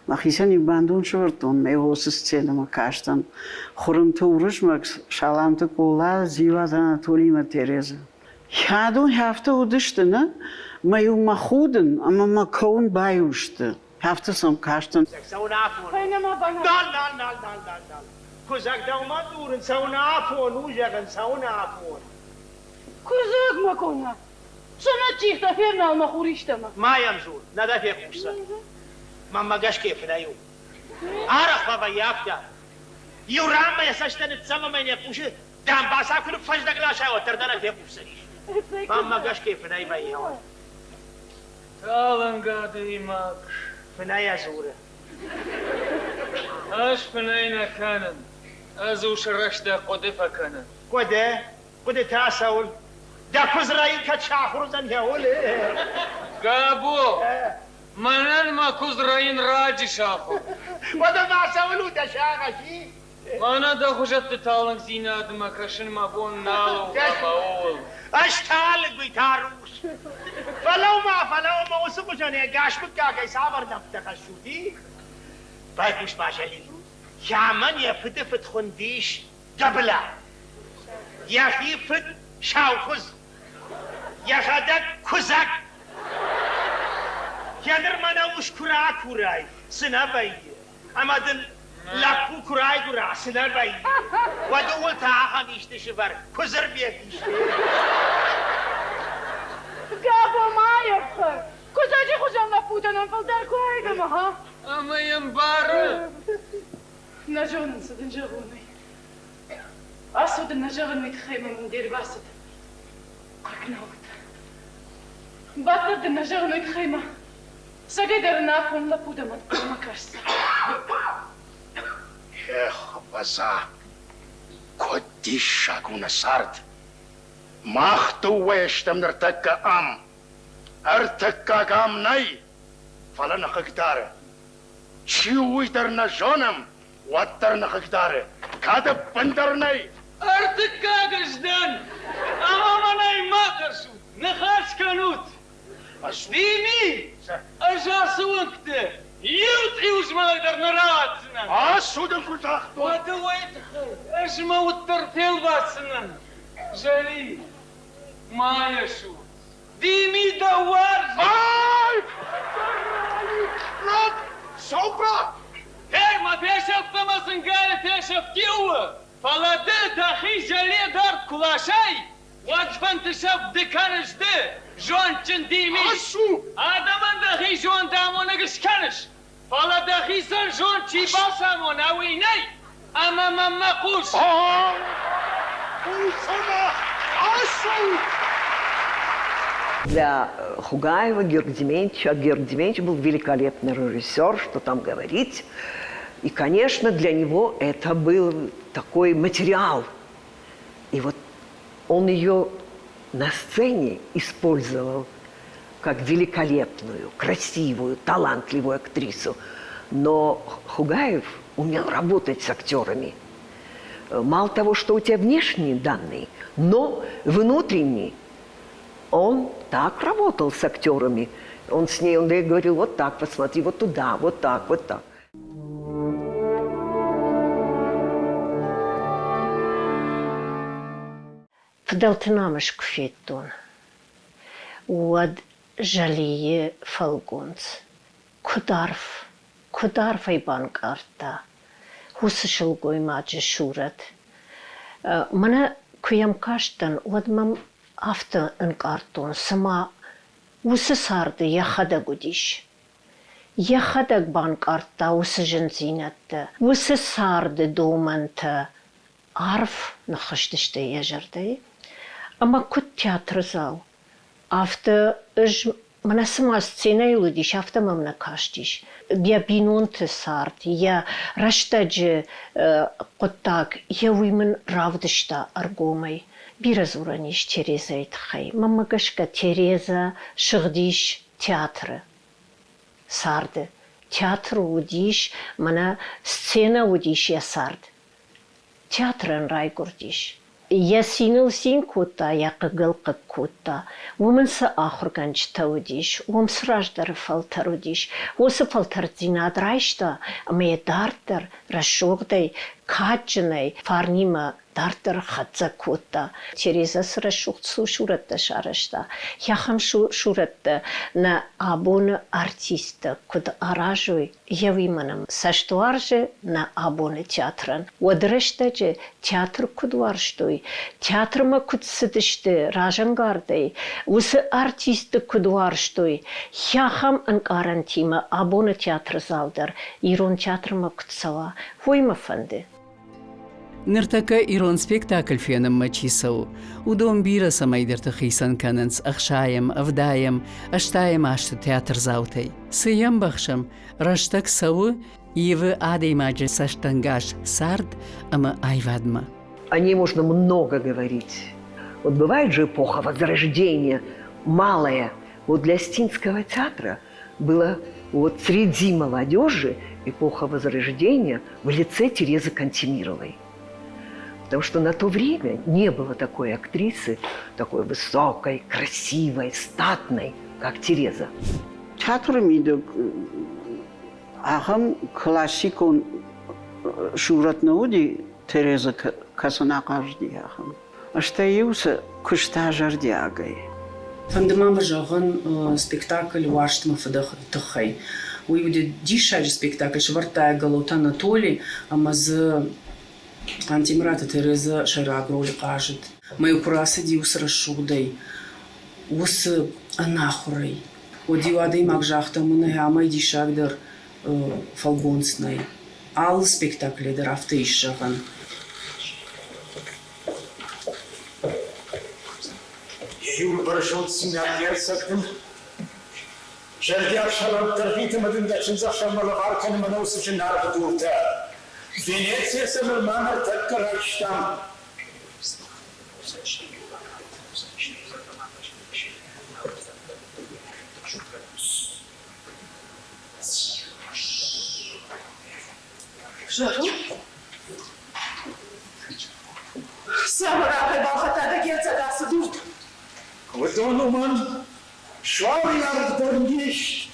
мӕхицӕн-иу бандон сӕвӕрдтон, мӕ уыцы сценӕмӕ кастӕн. Хуырымты Уырызмӕг, Саламты Къола, Дзиуаты Анатолий ӕмӕ Терезӕ. Адон афтӕ уыдысты, нӕ? Мӕ-иу мӕ худын ӕмӕ мӕ кӕуын баиу сты. Афтӕ сӕм кастӕн. Нал, нал, нал, нал, нал, нал. Куыдзӕг дӕумӕ дзурын, цӕуын афон у, зӕгъын, цӕуын афон. Куыдзӕг мӕ къона, Цӕмӕ тигътӕ февнал мӕ хур истӕмӕ. Ма йӕм дзур, нӕ дӕ фехъусдзӕн. Мӕнмӕ гӕсгӕ фынӕй у. Арӕх фӕвӕййы афтӕ. Иу ранмӕ йӕ цӕстӕ ныццӕвы ӕмӕ йын йӕ хъусы дамбаца куы ныффӕздӕг ласа, уӕддӕр дӕ нӕ фехъусдзӕнис. Мӕнмӕ гӕсгӕ фынӕй вӕййы. Талынг адӕймаг. Фынӕйӕ дзуры. Ӕз фынӕй нӕ кӕнын. Ӕз усы рӕстӕг хъуыды фӕкӕнын. Хъуыды? Хъуыдытӕ цӕуыл? Дӕ куыдз рӕйын кӕд сахуыр уыдзӕн йӕуыл? Габо, мӕнӕн мӕ куыдз рӕйын раджы сахуыр. Уӕдӕ ма цӕуыл у дӕ сагъӕс, и? Мӕнӕ дӕ хуызӕтты талынгдзинадмӕ кӕсын мӕ бон нал у ӕмӕ ууыл. Ӕз талынг, уый та рухс. Фӕлӕуу-ма, фӕлӕуу-ма, уыцы хуызӕн ӕгас мыггагӕй цавӕр нӕмттӕ хӕссут, и? Байхъус-ма, Зӕлин, Кӕмӕн йӕ фыды фыд хуындис Гӕбыла. Йӕхи фыд Саукуыдз, йӕхӕдӕг Куыдзӕг. Йӕ мӕнӕ ус куы ракурай, цы нӕ вӕййы, ӕмӕ дын лӕппу куы райгуыра, цы нӕ вӕййы, уӕд ууыл та ахӕм исты сывӕр, куыдзырбег исты. Габо, ма йӕ фхӕр! Куыдзӕджы хуызӕн лӕппутӕ нӕм фылдӕр куы айдӕмы, ха? Ӕмӕ йӕ мбары. Нӕ зонын, цы дын зӕгъон ӕй. Ацу дын нӕ зӕгъын, уый тыххӕй мӕм де рбацыд хъыг нӕ уыд. Баддӕр дын нӕ зӕгъын, уый тыххӕй мӕ цӕгӕй дӕр ӕнахъом лӕппу дӕм ӕнхъӕлмӕ кӕсдзӕн. Эх, ӕвӕдза, куыд диссаг у нӕ цард! Мах дыууӕ стӕм ныртӕккӕ ам. Ӕртыккаг ам нӕй, фӕлӕ нӕ хъыгдары. Чи у, уый дӕр нӕ зонӕм, уӕддӕр нӕ хъыгдары, кӕд ӕппындӕр нӕй. Ӕртыккаг ӕз дӕн, ӕмӕ мӕнӕй ма тӕрсут, ныхас кӕнут. Дими, ӕз ацы уынгты иу цъиузмӕлӕг дӕр нӕ рауадздзынӕн. Ацу дын куы загътон. Уӕдӕ уый тыххӕй ӕз мӕ уд дӕр фелвасдзынӕн. Зӕли, ма йӕ сур. Дими дӕ уарзы! Ай! Цӕугӕ! Гъей, мӕ фесӕфт ӕмӕ зынгӕйы фесӕфт иу у, фӕлӕ ды дӕхи зӕле дард куы ласай, уӕд фӕнты сӕфт ды кӕныс ды, зондджын Дими! Ацу! Адӕмӕн дӕхи зондамонӕг скӕныс, фӕлӕ дӕхицӕн зонд чи бацамона, уый нӕй, ӕмӕ мӕнмӕ хъус! Для Хугаева Георгий Дементьевич, а Георгий Дементьевич был великолепный режиссер, что там говорить. И, конечно, для него это был такой материал. И вот он ее на сцене использовал как великолепную, красивую, талантливую актрису. Но Хугаев умел работать с актерами. Мало того, что у тебя внешние данные, но внутренние. Он так работал с актерами. Он с ней, он ей говорил, вот так, посмотри, вот туда, вот так, вот так. Фыдӕлты намыс куы федтон, уӕд Зӕлийы фӕлгонц куыд арф, куыд арф ӕй банкъардта уыцы сылгоймаджы сурӕт. Мӕнӕ куы йӕм кастӕн, уӕд мӕм афтӕ ӕнкъардтон, цыма уыцы царды йӕхӕдӕг уыдис. Йӕхӕдӕг банкъардта уыцы зындзинӕдтӕ, уыцы царды домӕнтӕ арф ныххызтысты йӕ зӕрдӕйы. Ӕмӕ куыд театрдзау, афтӕ ӕз мӕнӕ цыма сценӕйыл уыдис, афтӕ мӕм нӕ кастис. Йӕ бинонты цард, йӕ рӕстӕджы хъуыддаг, йӕ уый мын равдыста ӕргомӕй. Бирӕ дзурӕн ис Терезӕйы тыххӕй. Мӕнмӕ гӕсгӕ Терезӕ сыгъдис театры царды. Театр уыдис, мӕнӕ сценӕ уыдис йӕ цард. Театрӕн райгуырдис. Йӕ циныл цин кодта, йӕ хъыгыл хъыг кодта. Уым ын цы ахуыргӕнджытӕ уыдис, уым цы раздӕры фӕлтӕр уыдис, уыцы фӕлтӕрддзинад райста ӕмӕ йӕ дарддӕр рӕсугъдӕй, кадджынӕй, фарнимӕ дарддӕр хӕццӕ кодта. Терезӕ цы рӕсугъд сурӕттӕ сарӕзта, ахӕм сурӕттӕ нӕ абоны артисттӕ куыд аразой, йӕ уый мӕнӕн цӕст уарзы нӕ абоны театрӕн. Уӕды рӕстӕджы театр куыд уарзтой, театрмӕ куыд цыдысты разӕнгардӕй, уыцы артистты куыд уарзтой, ахӕм ӕнкъарӕнтимӕ абоны театры зал дӕр ирон театрмӕ куыд цӕуа, уый мӕ фӕнды. Ныртӕккӕ ирон спектакль фенынмӕ чи цӕуы, уыдон бирӕ цӕмӕйдӕрты хицӕн кӕнынц ӕхсайӕм, ӕвдайӕм, ӕстайӕм азты театрдзаутӕй. Цы йӕм бӕхсӕм, рӕстӕг цӕуы, ивы адӕймаджы цӕстӕнгас цард ӕмӕ аивадмӕ. О ней можно много говорить. Вот бывает же эпоха Возрождения, малая. Вот для Астинского театра было вот среди молодежи эпоха Возрождения в лице Терезы Кантемировой. Потому что на то время не было такой актрисы, такой высокой, красивой, статной, как Тереза. Театры мидӕг ахӕм классикон сурӕт нӕ уыди Тереза кӕсын ахъазыди ахӕм. Стӕй-иу сӕ куыста зӕрдиагӕй. Фӕнды ма мӕ зӕгъын спектакль «Уарзт мӕ фыдӕхы» тыххӕй. Уый уыди диссаджы спектакль, сӕвӕрдта йӕ Голоты Анатоли ӕмӕ дзы Хъантемыраты Терезӕ сӕйраг ролы хъазыд. Мӕ-иу куы рацыди уыцы рӕсугъдӕй, уыцы ӕнахуырӕй, уӕд-иу адӕймаг загъта, мӕнӕ амӕй диссагдӕр фӕлгонц нӕй. Алы спектаклӕй дӕр афтӕ ис зӕгъӕн. Йӕ иуыл бӕрзонддзинад не рцӕгъдын. Зӕрдиаг салӕмттӕ ӕрвиты ӕмӕ дын дӕ чындзӕхсӕвмӕ лӕвар кӕны мӕнӕ уыцы зынаргъ дуртӕ. Венецийӕ сӕ нырма ныртӕккӕ райстам. Зӕгъын, Цавӕр арфӕ балхӕдта дӕ герцог ацы дурты? Уыдон уымӕн суары аргъ дӕр не сты.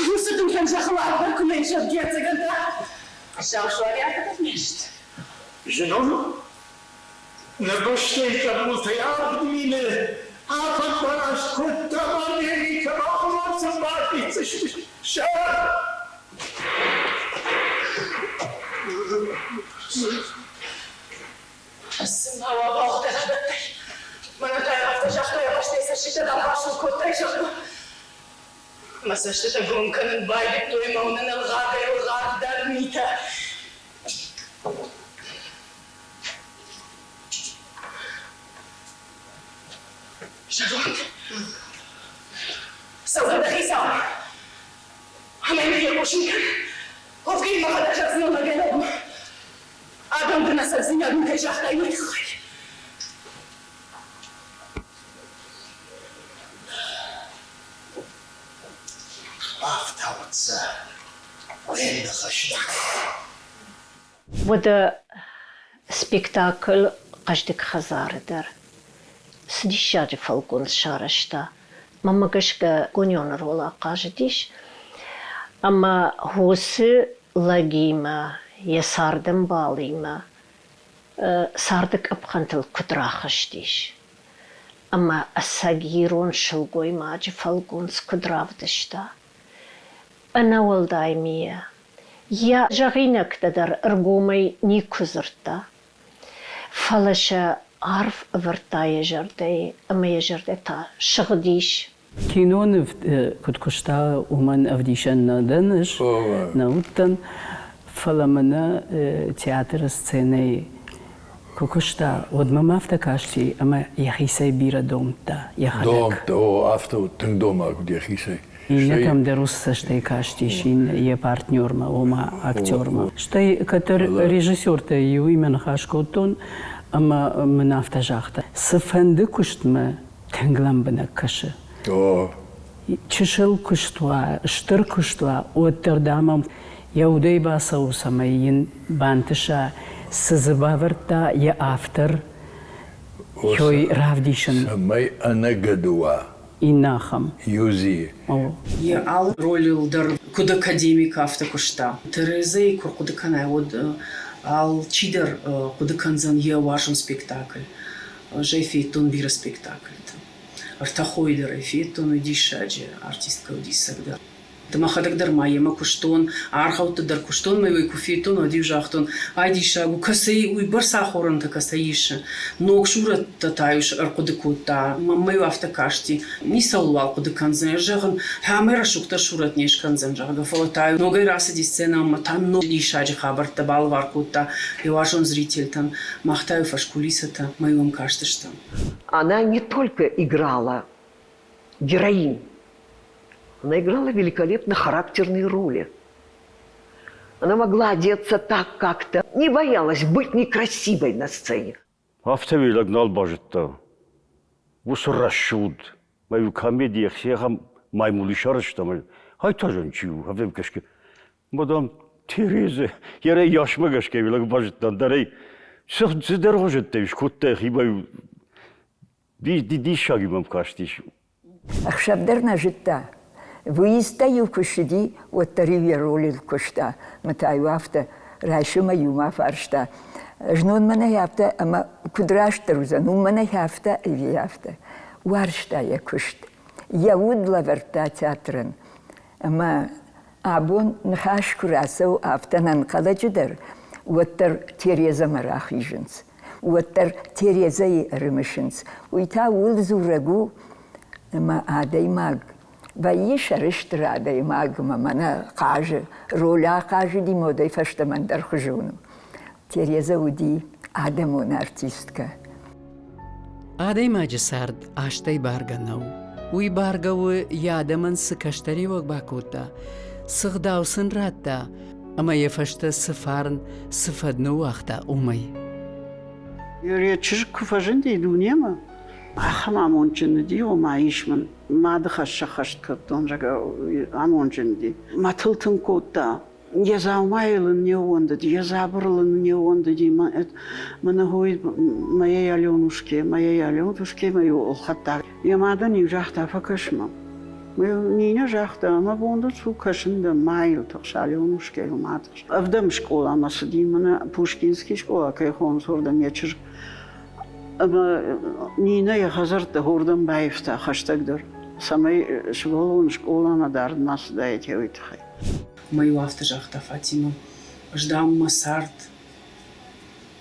Уыцы дуртӕн зӕххыл аргъ дӕр куы нӕ ис, уӕд герцогӕн та сау суари аргъ дӕр не сты. Зынон у. Нӕ бӕстӕйы хъӕбултӕй 7000 афӕдбараст кодтам Америкӕмӕ ахуырон сын бафиддзысты сӕр. Цыма уӕ бӕгъдӕ рабадтӕй. Мӕнӕ та афтӕ загътай, ӕвастӕй цӕстытӕ дӕлбасыл кодтай, зӕгъгӕ. Мӕ цӕстытӕ гом кӕнын байдыдтой мӕ уынын ӕлгъагӕй ӕлгъагдӕр митӕ. Зӕронд, цӕугӕ дӕ хицау, ӕмӕ йын фехъусын кӕн, Офгӕйы мӕхӕдӕг зӕгъдзынӕн лӕгӕй-лӕгмӕ. Адӕм дын ӕцӕгдзинад уый кӕй загътай, уый тыххӕй. Бафтаут сӕ уе ныхӕстӕ. Уӕдӕ спектакль «Хъӕздыг хӕдзары» дӕр цы диссаджы фӕлгонц сарӕзта. Мӕнмӕ гӕсгӕ Гонионы ролы ахъазыдис. Ӕмӕ уыцы лӕгимӕ, йӕ цардӕмбалимӕ. царды къӕпхӕнтыл куыд рахызтис ӕмӕ ӕцӕг ирон сылгоймаджы фӕлгонц куыд равдыста. Ӕнӕуӕлдай мийӕ йӕ зӕгъинӕгтӕ дӕр ӕргомӕй никуы дзырдта, фӕлӕ сӕ арф ӕвӕрдта йӕ зӕрдӕйы ӕмӕ йӕ зӕрдӕ та сыгъдис. Киноныв куыд куыста, уымӕн ӕвдисӕн нӕ дӕн ӕз, нӕ уыдтӕн, фӕлӕ мӕнӕ театры сценӕйы куы куыста, уӕд мӕм афтӕ касти, ӕмӕ йӕхицӕй бирӕ домдта йӕхӕдӕг. Домдта, о, афтӕ уыд, тынг домаг уыд йӕхицӕй. Иннӕтӕм дӕр уыцы цӕстӕй кастис йӕ партнермӕ, ома актермӕ. Стӕй кӕддӕр режиссертӕй иуимӕ ныхас кодтон, ӕмӕ мын афтӕ загъта, цыфӕнды куыстмӕ тынг лӕмбынӕг кӕсы. Чысыл куыст уа, стыр куыст уа, уӕддӕр дам ӕм йӕ удӕй бацӕуы, цӕмӕй йын бантыса, цы дзы бавӕрдта йӕ автор, той равдисын. Цӕмӕй ӕнӕгӕды уа. Иннӕ ахӕм. Юзийы. Йӕ алы ролыл дӕр куыд академик, афтӕ куыста. Терезӕйы куы рхъуыды кӕнай, уӕд алчидӕр хъуыды кӕндзӕн йӕ уарзон спектакль. Ӕз ӕй федтон бирӕ спектакльты. Ӕртӕ хойы дӕр ӕй федтон, уый диссаджы артисткӕ у диссагдӕр. Мӕхӕдӕг дӕр ма йемӕ куыстон, аргъӕутты дӕр куыстон, мӕ уый куы федтон, уӕд-иу загътон, ай диссаг у, кӕцӕй уыйбӕрц ахорӕнтӕ кӕцӕй исы. Ног сурӕттӕ та-иу ӕрхъуыды кодта. Мӕнмӕ-иу афтӕ касти, ницӕуылуал хъуыды кӕндзӕн, зӕгъын, ӕмӕ рӕсугъддӕр сурӕт не скӕндзӕн, зӕгъгӕ, фӕлӕ та ногӕй рацыди сценӕ ӕмӕ та ног диссаджы хабӕрттӕ балӕвар кодта йӕ уарзон зрительтӕн. Мах та-иу фӕскулисӕтӕ мӕ кастыстӕм. Она не только играла героинь, она играла великолепно характерные роли. Она могла одеться так как-то, не боялась быть некрасивой на сцене. Афтӕ лӕг нал базыдта. Уыцы рӕсугъд, мӕ комеди ахӕм маймули сарӕзта, ай та зын чи у, афтӕ кӕсгӕ. Мадам Тереза, йӕ ясмӕ гӕсгӕ лӕг базыдтан дӕр ӕй, цыдӕр хуызӕттӕй скодта йӕхимӕ диссаг мӕм кастис. Ӕхсӕв дӕр нӕ зыдта. Выездтӕ-иу куы ссыди, уӕддӕр-иу йӕ ролыл куыста. Мӕ та-иу афтӕ райсомӕй-иу ма фарста, знон мӕнӕй афтӕ ӕмӕ куыд растдӕр уыдзӕн, уым мӕнӕй афтӕ ӕви афтӕ. Уарзта йӕ куыст. Йӕ уд лӕвӕрдта театрӕн. Ӕмӕ абон ныхас куы рацӕуы афтӕ ӕнӕнхъӕлӕджы дӕр, уӕддӕр Терезӕмӕ рахизынц. Уӕддӕр Терезӕйы ӕрымысынц. Уый та ууыл дзурӕг у, ӕмӕ адӕймаг вӕййы сӕрыстыр адӕймагмӕ, мӕнӕ хъазы, роль ахъазыди модӕй фӕстӕмӕ ӕндӕрхуызон у. Терезӕ уыди адӕмон артисткӕ. Адӕймаджы цард азтӕй баргӕ нӕу. Уый баргӕ у, йӕ адӕмӕн цы кӕстӕриуӕг бакодта, цы гъдау сын радта ӕмӕ йӕ фӕстӕ цы фарн, цы фӕд ныууагъта, уымӕй. Йӕ чызг куы фӕзынди дунемӕ, ахӕм амондджын уыди, ома ис мын мады хӕс сӕххӕст кодтон, зӕгъгӕ, амондджын уыди. Мӕ тыл тынг кодта. Йӕ дзаумайыл ын не ууӕндыди, йӕ дзабырыл ын не ууӕндыди. Мӕнӕ хой моей Аленушке, моей Аленушке мӕ-иу ӕлхӕдта. Йӕ мадӕн-иу загъта, фӕкӕс мӕм. Нинӕ загъта, мӕ бон дын цу кӕсын дӕ, ма йыл тыхс, Аленушкӕйыл ма тыхс. Ӕвдӕм скъоламӕ цыди, мӕнӕ Пушкинский скъола кӕй хонынц, уырдӕм йӕ чызг. Ӕмӕ Нинӕ йӕ хӕдзӕрттӕ уырдӕм баивта хӕстӕгдӕр, цӕмӕй сывӕллон скъоламӕ дард ма цыдаид, уый тыххӕй. Мӕ-иу афтӕ загъта Фатимӕ, ӕз, дам, мӕ цард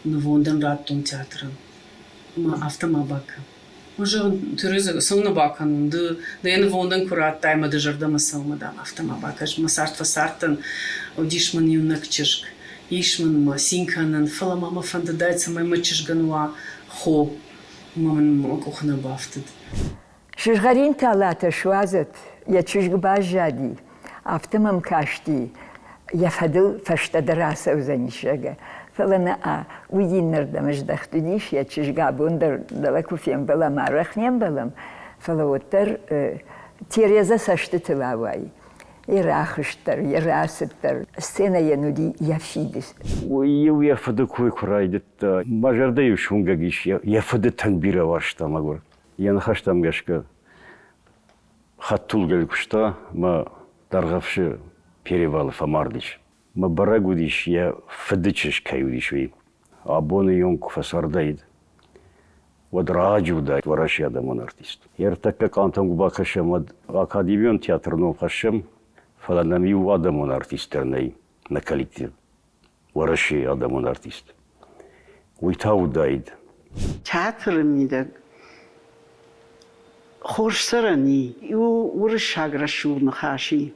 нывондӕн радтон театрӕн. Ӕмӕ афтӕ ма бакӕ. Зӕгъын, Тереза, цӕуылнӕ бакӕнон, ды дӕ нывондӕн куы радтай мӕ дӕ зӕрдӕмӕ цӕуы, дам, афтӕ ма бакӕс. Мӕ цард фӕцардтӕн, уыдис мын иунӕг чызг. Ис мын мӕ цин кӕнын, фӕлӕ ма мӕ фӕндыдаид, цӕмӕй мӕ чызгӕн уа хо. Ӕмӕ мын мӕ къухы нӕ бафтыд. Сызгъӕрин талатӕ суадзӕд, йӕ чызг баззади, афтӕ мӕм касти, йӕ фӕдыл фӕстӕдӕр ацӕудзӕнис, зӕгъгӕ. Фӕлӕ нӕ, уый иннӕрдӕм здӕхт уыдис, йӕ чызг абон дӕр дӕлӕ куы фембӕлӕм, арӕх не мбӕлӕм, фӕлӕ уӕддӕр Терезӕ цӕстытыл ауайы. Йӕ рахызт дӕр, йӕ рацыд дӕр, сценӕйӕн уыди йӕ фидыц. Уый-иу йӕ фыды кой куы райдыдта, мӕ зӕрдӕ-иу суынгӕг ис, йӕ фыды тынг бирӕ уарзта, мӕгуыр. Йӕ ныхӕстӕм гӕсгӕ хӕдтулгӕйыл куыста мӕ Дӕргъӕвсы перевалы фӕмард ис. Мӕ бӕрӕг уыдис, йӕ фыды чызг кӕй уыдис, уый. Абоны онг куы фӕцардаид, уӕд раджы уыдаид Уӕрӕсейы адӕмон артист. Ӕртӕккӕ къамтӕм куы бакӕсӕм, уӕд академион театры ном хӕссӕм, фӕлӕ нӕм иу адӕмон артист дӕр нӕй нӕ коллектив. Уӕрӕсейы адӕмон артист. Уый та уыдаид. Театры мидӕг хорз цӕрӕн и. Иу уырыссаг рӕсугъд ныхас и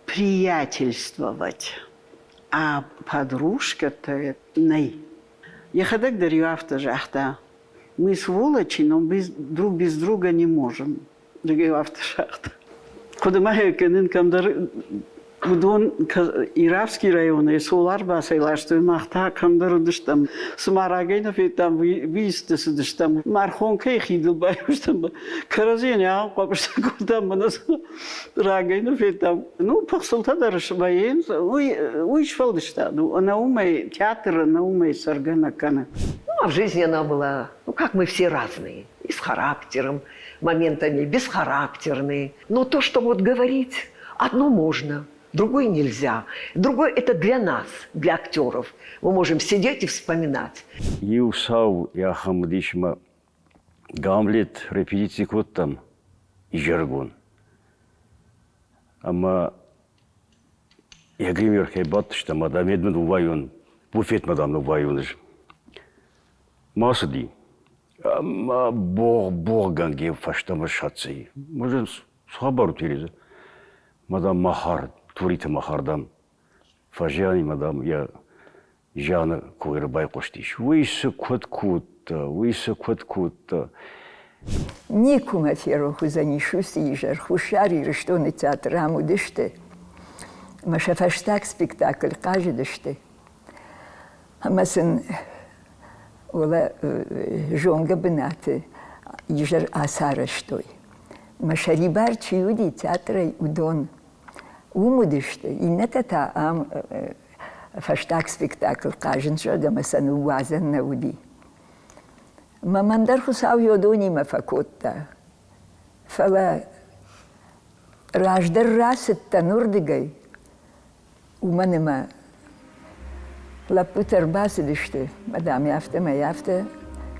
приятельствовать, а подружкӕтӕ нӕй. Йӕхӕдӕг дӕр-иу афтӕ загъта: Мы сволочи, но без, друг без друга не можем. Дыгӕй афтӕ загъта. Хъуыды ма йӕ кӕнын, кӕмдӕр уыдон Иравский районӕй солар бацӕйластой, мах та кӕмдӕр уыдыстӕм. Цыма рагӕй нӕ федтам, выездты цыдыстӕм. Мархонкӕйы хидыл байуыстӕм. Кӕрӕдзийӕн ахӕм хъӕбыстӕ кодтам, мӕнӕ рагӕй нӕ федтам. Ну, пыхцылтӕ дӕр свӕййынц. Уый, уый сфӕлдыстад у. Ӕнӕ уымӕй театр ӕнӕ уымӕй цӕргӕ нӕ кӕны. Ну, а в жизни она была, ну, как мы все разные, и с характером, моментами бесхарактерные. Но то, что вот говорить, одно можно, другое нельзя. Другое это для нас, для актеров. Мы можем сидеть и вспоминать. Иу сау ахӕм уыдис ӕмӕ Гамлет репетици кодтам изӕрыгон. Ӕмӕ йӕ гримеркӕйы бадтыстӕм, ӕмӕ дам, Эдмунд ныууайон, буфетмӕ, дам, ныууайон ӕз. Ма цыди. Ӕмӕ богъ-богъгӕнгӕ фӕстӕмӕ схӕццӕ и. Может, цы хабар у, Тереза? Мадам Махар, Туриты Махар, дам, фӕзиан и, мадам, йӕ зианы кой ӕрбайхъуыстис. Уый цы куыд кодта, уый цы куыд кодта. Никуы мӕ ферох уыдзӕнис уыцы изӕр Хуссар Ирыстоны театры ам уыдысты ӕмӕ сӕ фӕстаг спектакль хъазыдысты. Ӕмӕ сын уӕлӕ зонгӕ бынаты изӕр ацарӕзтой. Мӕ сӕрибар чи уыди театрӕй, уыдон уым уыдысты, иннӕтӕ та ам фӕстаг спектакль хъазын зӕгъгӕ ӕмӕ сӕ ныууадзӕн нӕ уыди. Мӕ мӕн дӕр Хуыцау йодонимӕ фӕкодта. Фӕлӕ раздӕр рацыдтӕн уырдыгӕй, уымӕн ӕмӕ лӕппутӕ ӕрбацыдысты, мадам афтӕмӕй афтӕ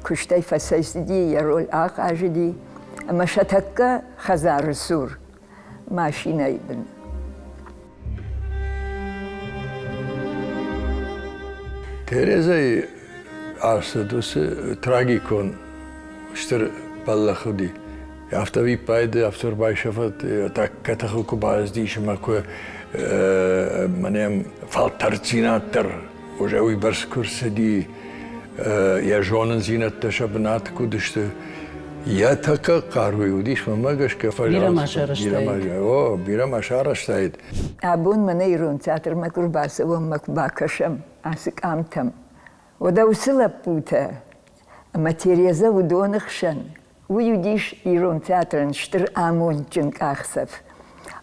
куыстӕй фӕцӕйцыди, йӕ роль ахъазыди, ӕмӕ сӕ тӕккӕ хӕдзары цур машинӕйы бын. Терезӕйы ацыд уыцы трагикон стыр бӕллӕх уыди. Афтӕ виппайды афтӕ ӕрбайсӕфӕд, тӕккӕ тыхыл куы баздис ӕмӕ куы мӕнӕ фӕлтӕрддзинад дӕр уже уыйбӕрц куы рцыди, йӕ зонындзинӕдтӕ сӕ бынаты куы уыдысты, йӕ тӕккӕ хъаруйы уыдис, мӕнмӕ гӕсгӕ Бирӕ ма сарӕзтаид. О, бирӕ ма сарӕзтаид. Абон мӕнӕ ирон театрмӕ куы рбацӕуӕм ӕмӕ куы бакӕсӕм ацы къамтӕм, уӕдӕ уыцы лӕппутӕ ӕмӕ Терезӕ уыдоны хсӕн Уый уыдис ирон театрӕн стыр амондджын къахдзӕф.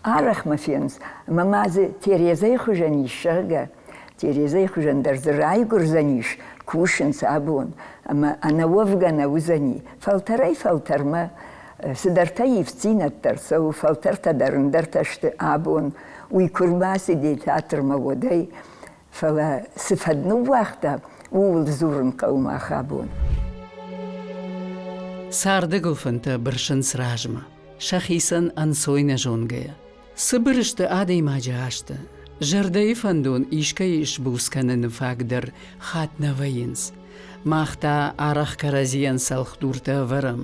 Арӕх мӕ фенынц, ӕмӕ ма дзы Терезӕйы хуызӕн ис, зӕгъгӕ. Терезӕйы хуызӕн дӕр дзы райгуырдзӕнис, кусынц абон, ӕмӕ ӕнӕуӕвгӕ нӕ уыдзӕни. Фӕлтӕрӕй-фӕлтӕрмӕ цыдӕртӕ ивддзинӕдтӕ ӕрцӕуы, фӕлтӕртӕ дӕр ӕндӕртӕ сты абон. Уый куы рбацыди театрмӕ, уӕдӕй Фӕлӕ цы фӕд ныууагъта, ууыл дзурын хъӕуы мах абон. Царды гуылфӕнтӕ бырсынц размӕ, сӕхицӕн ӕнцой нӕ зонгӕйӕ. Цыбыр сты адӕймаджы азтӕ. Зӕрдӕйы фӕндон искӕй сбуц кӕныны фаг дӕр хатт нӕ вӕййынц. Мах та арӕх кӕрӕдзийӕн цӕлхдуртӕ ӕвӕрӕм.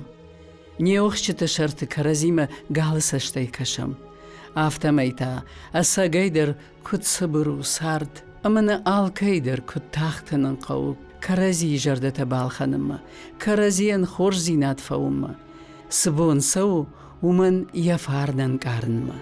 Не охсджыты сӕрты кӕрӕдзимӕ галы цӕстӕй кӕсӕм. Афтӕмӕй та, ӕцӕгӕйдӕр Куыд цыбыр у цард, ӕмӕ нӕ алкӕй дӕр куыд тагъд кӕнын хъӕуы кӕрӕдзийы зӕрдӕтӕ балхӕнынмӕ, кӕрӕдзийӕн хорздзинад фӕуынмӕ. Цы бон цӕуы, уымӕн йӕ фарн ӕнкъарынмӕ.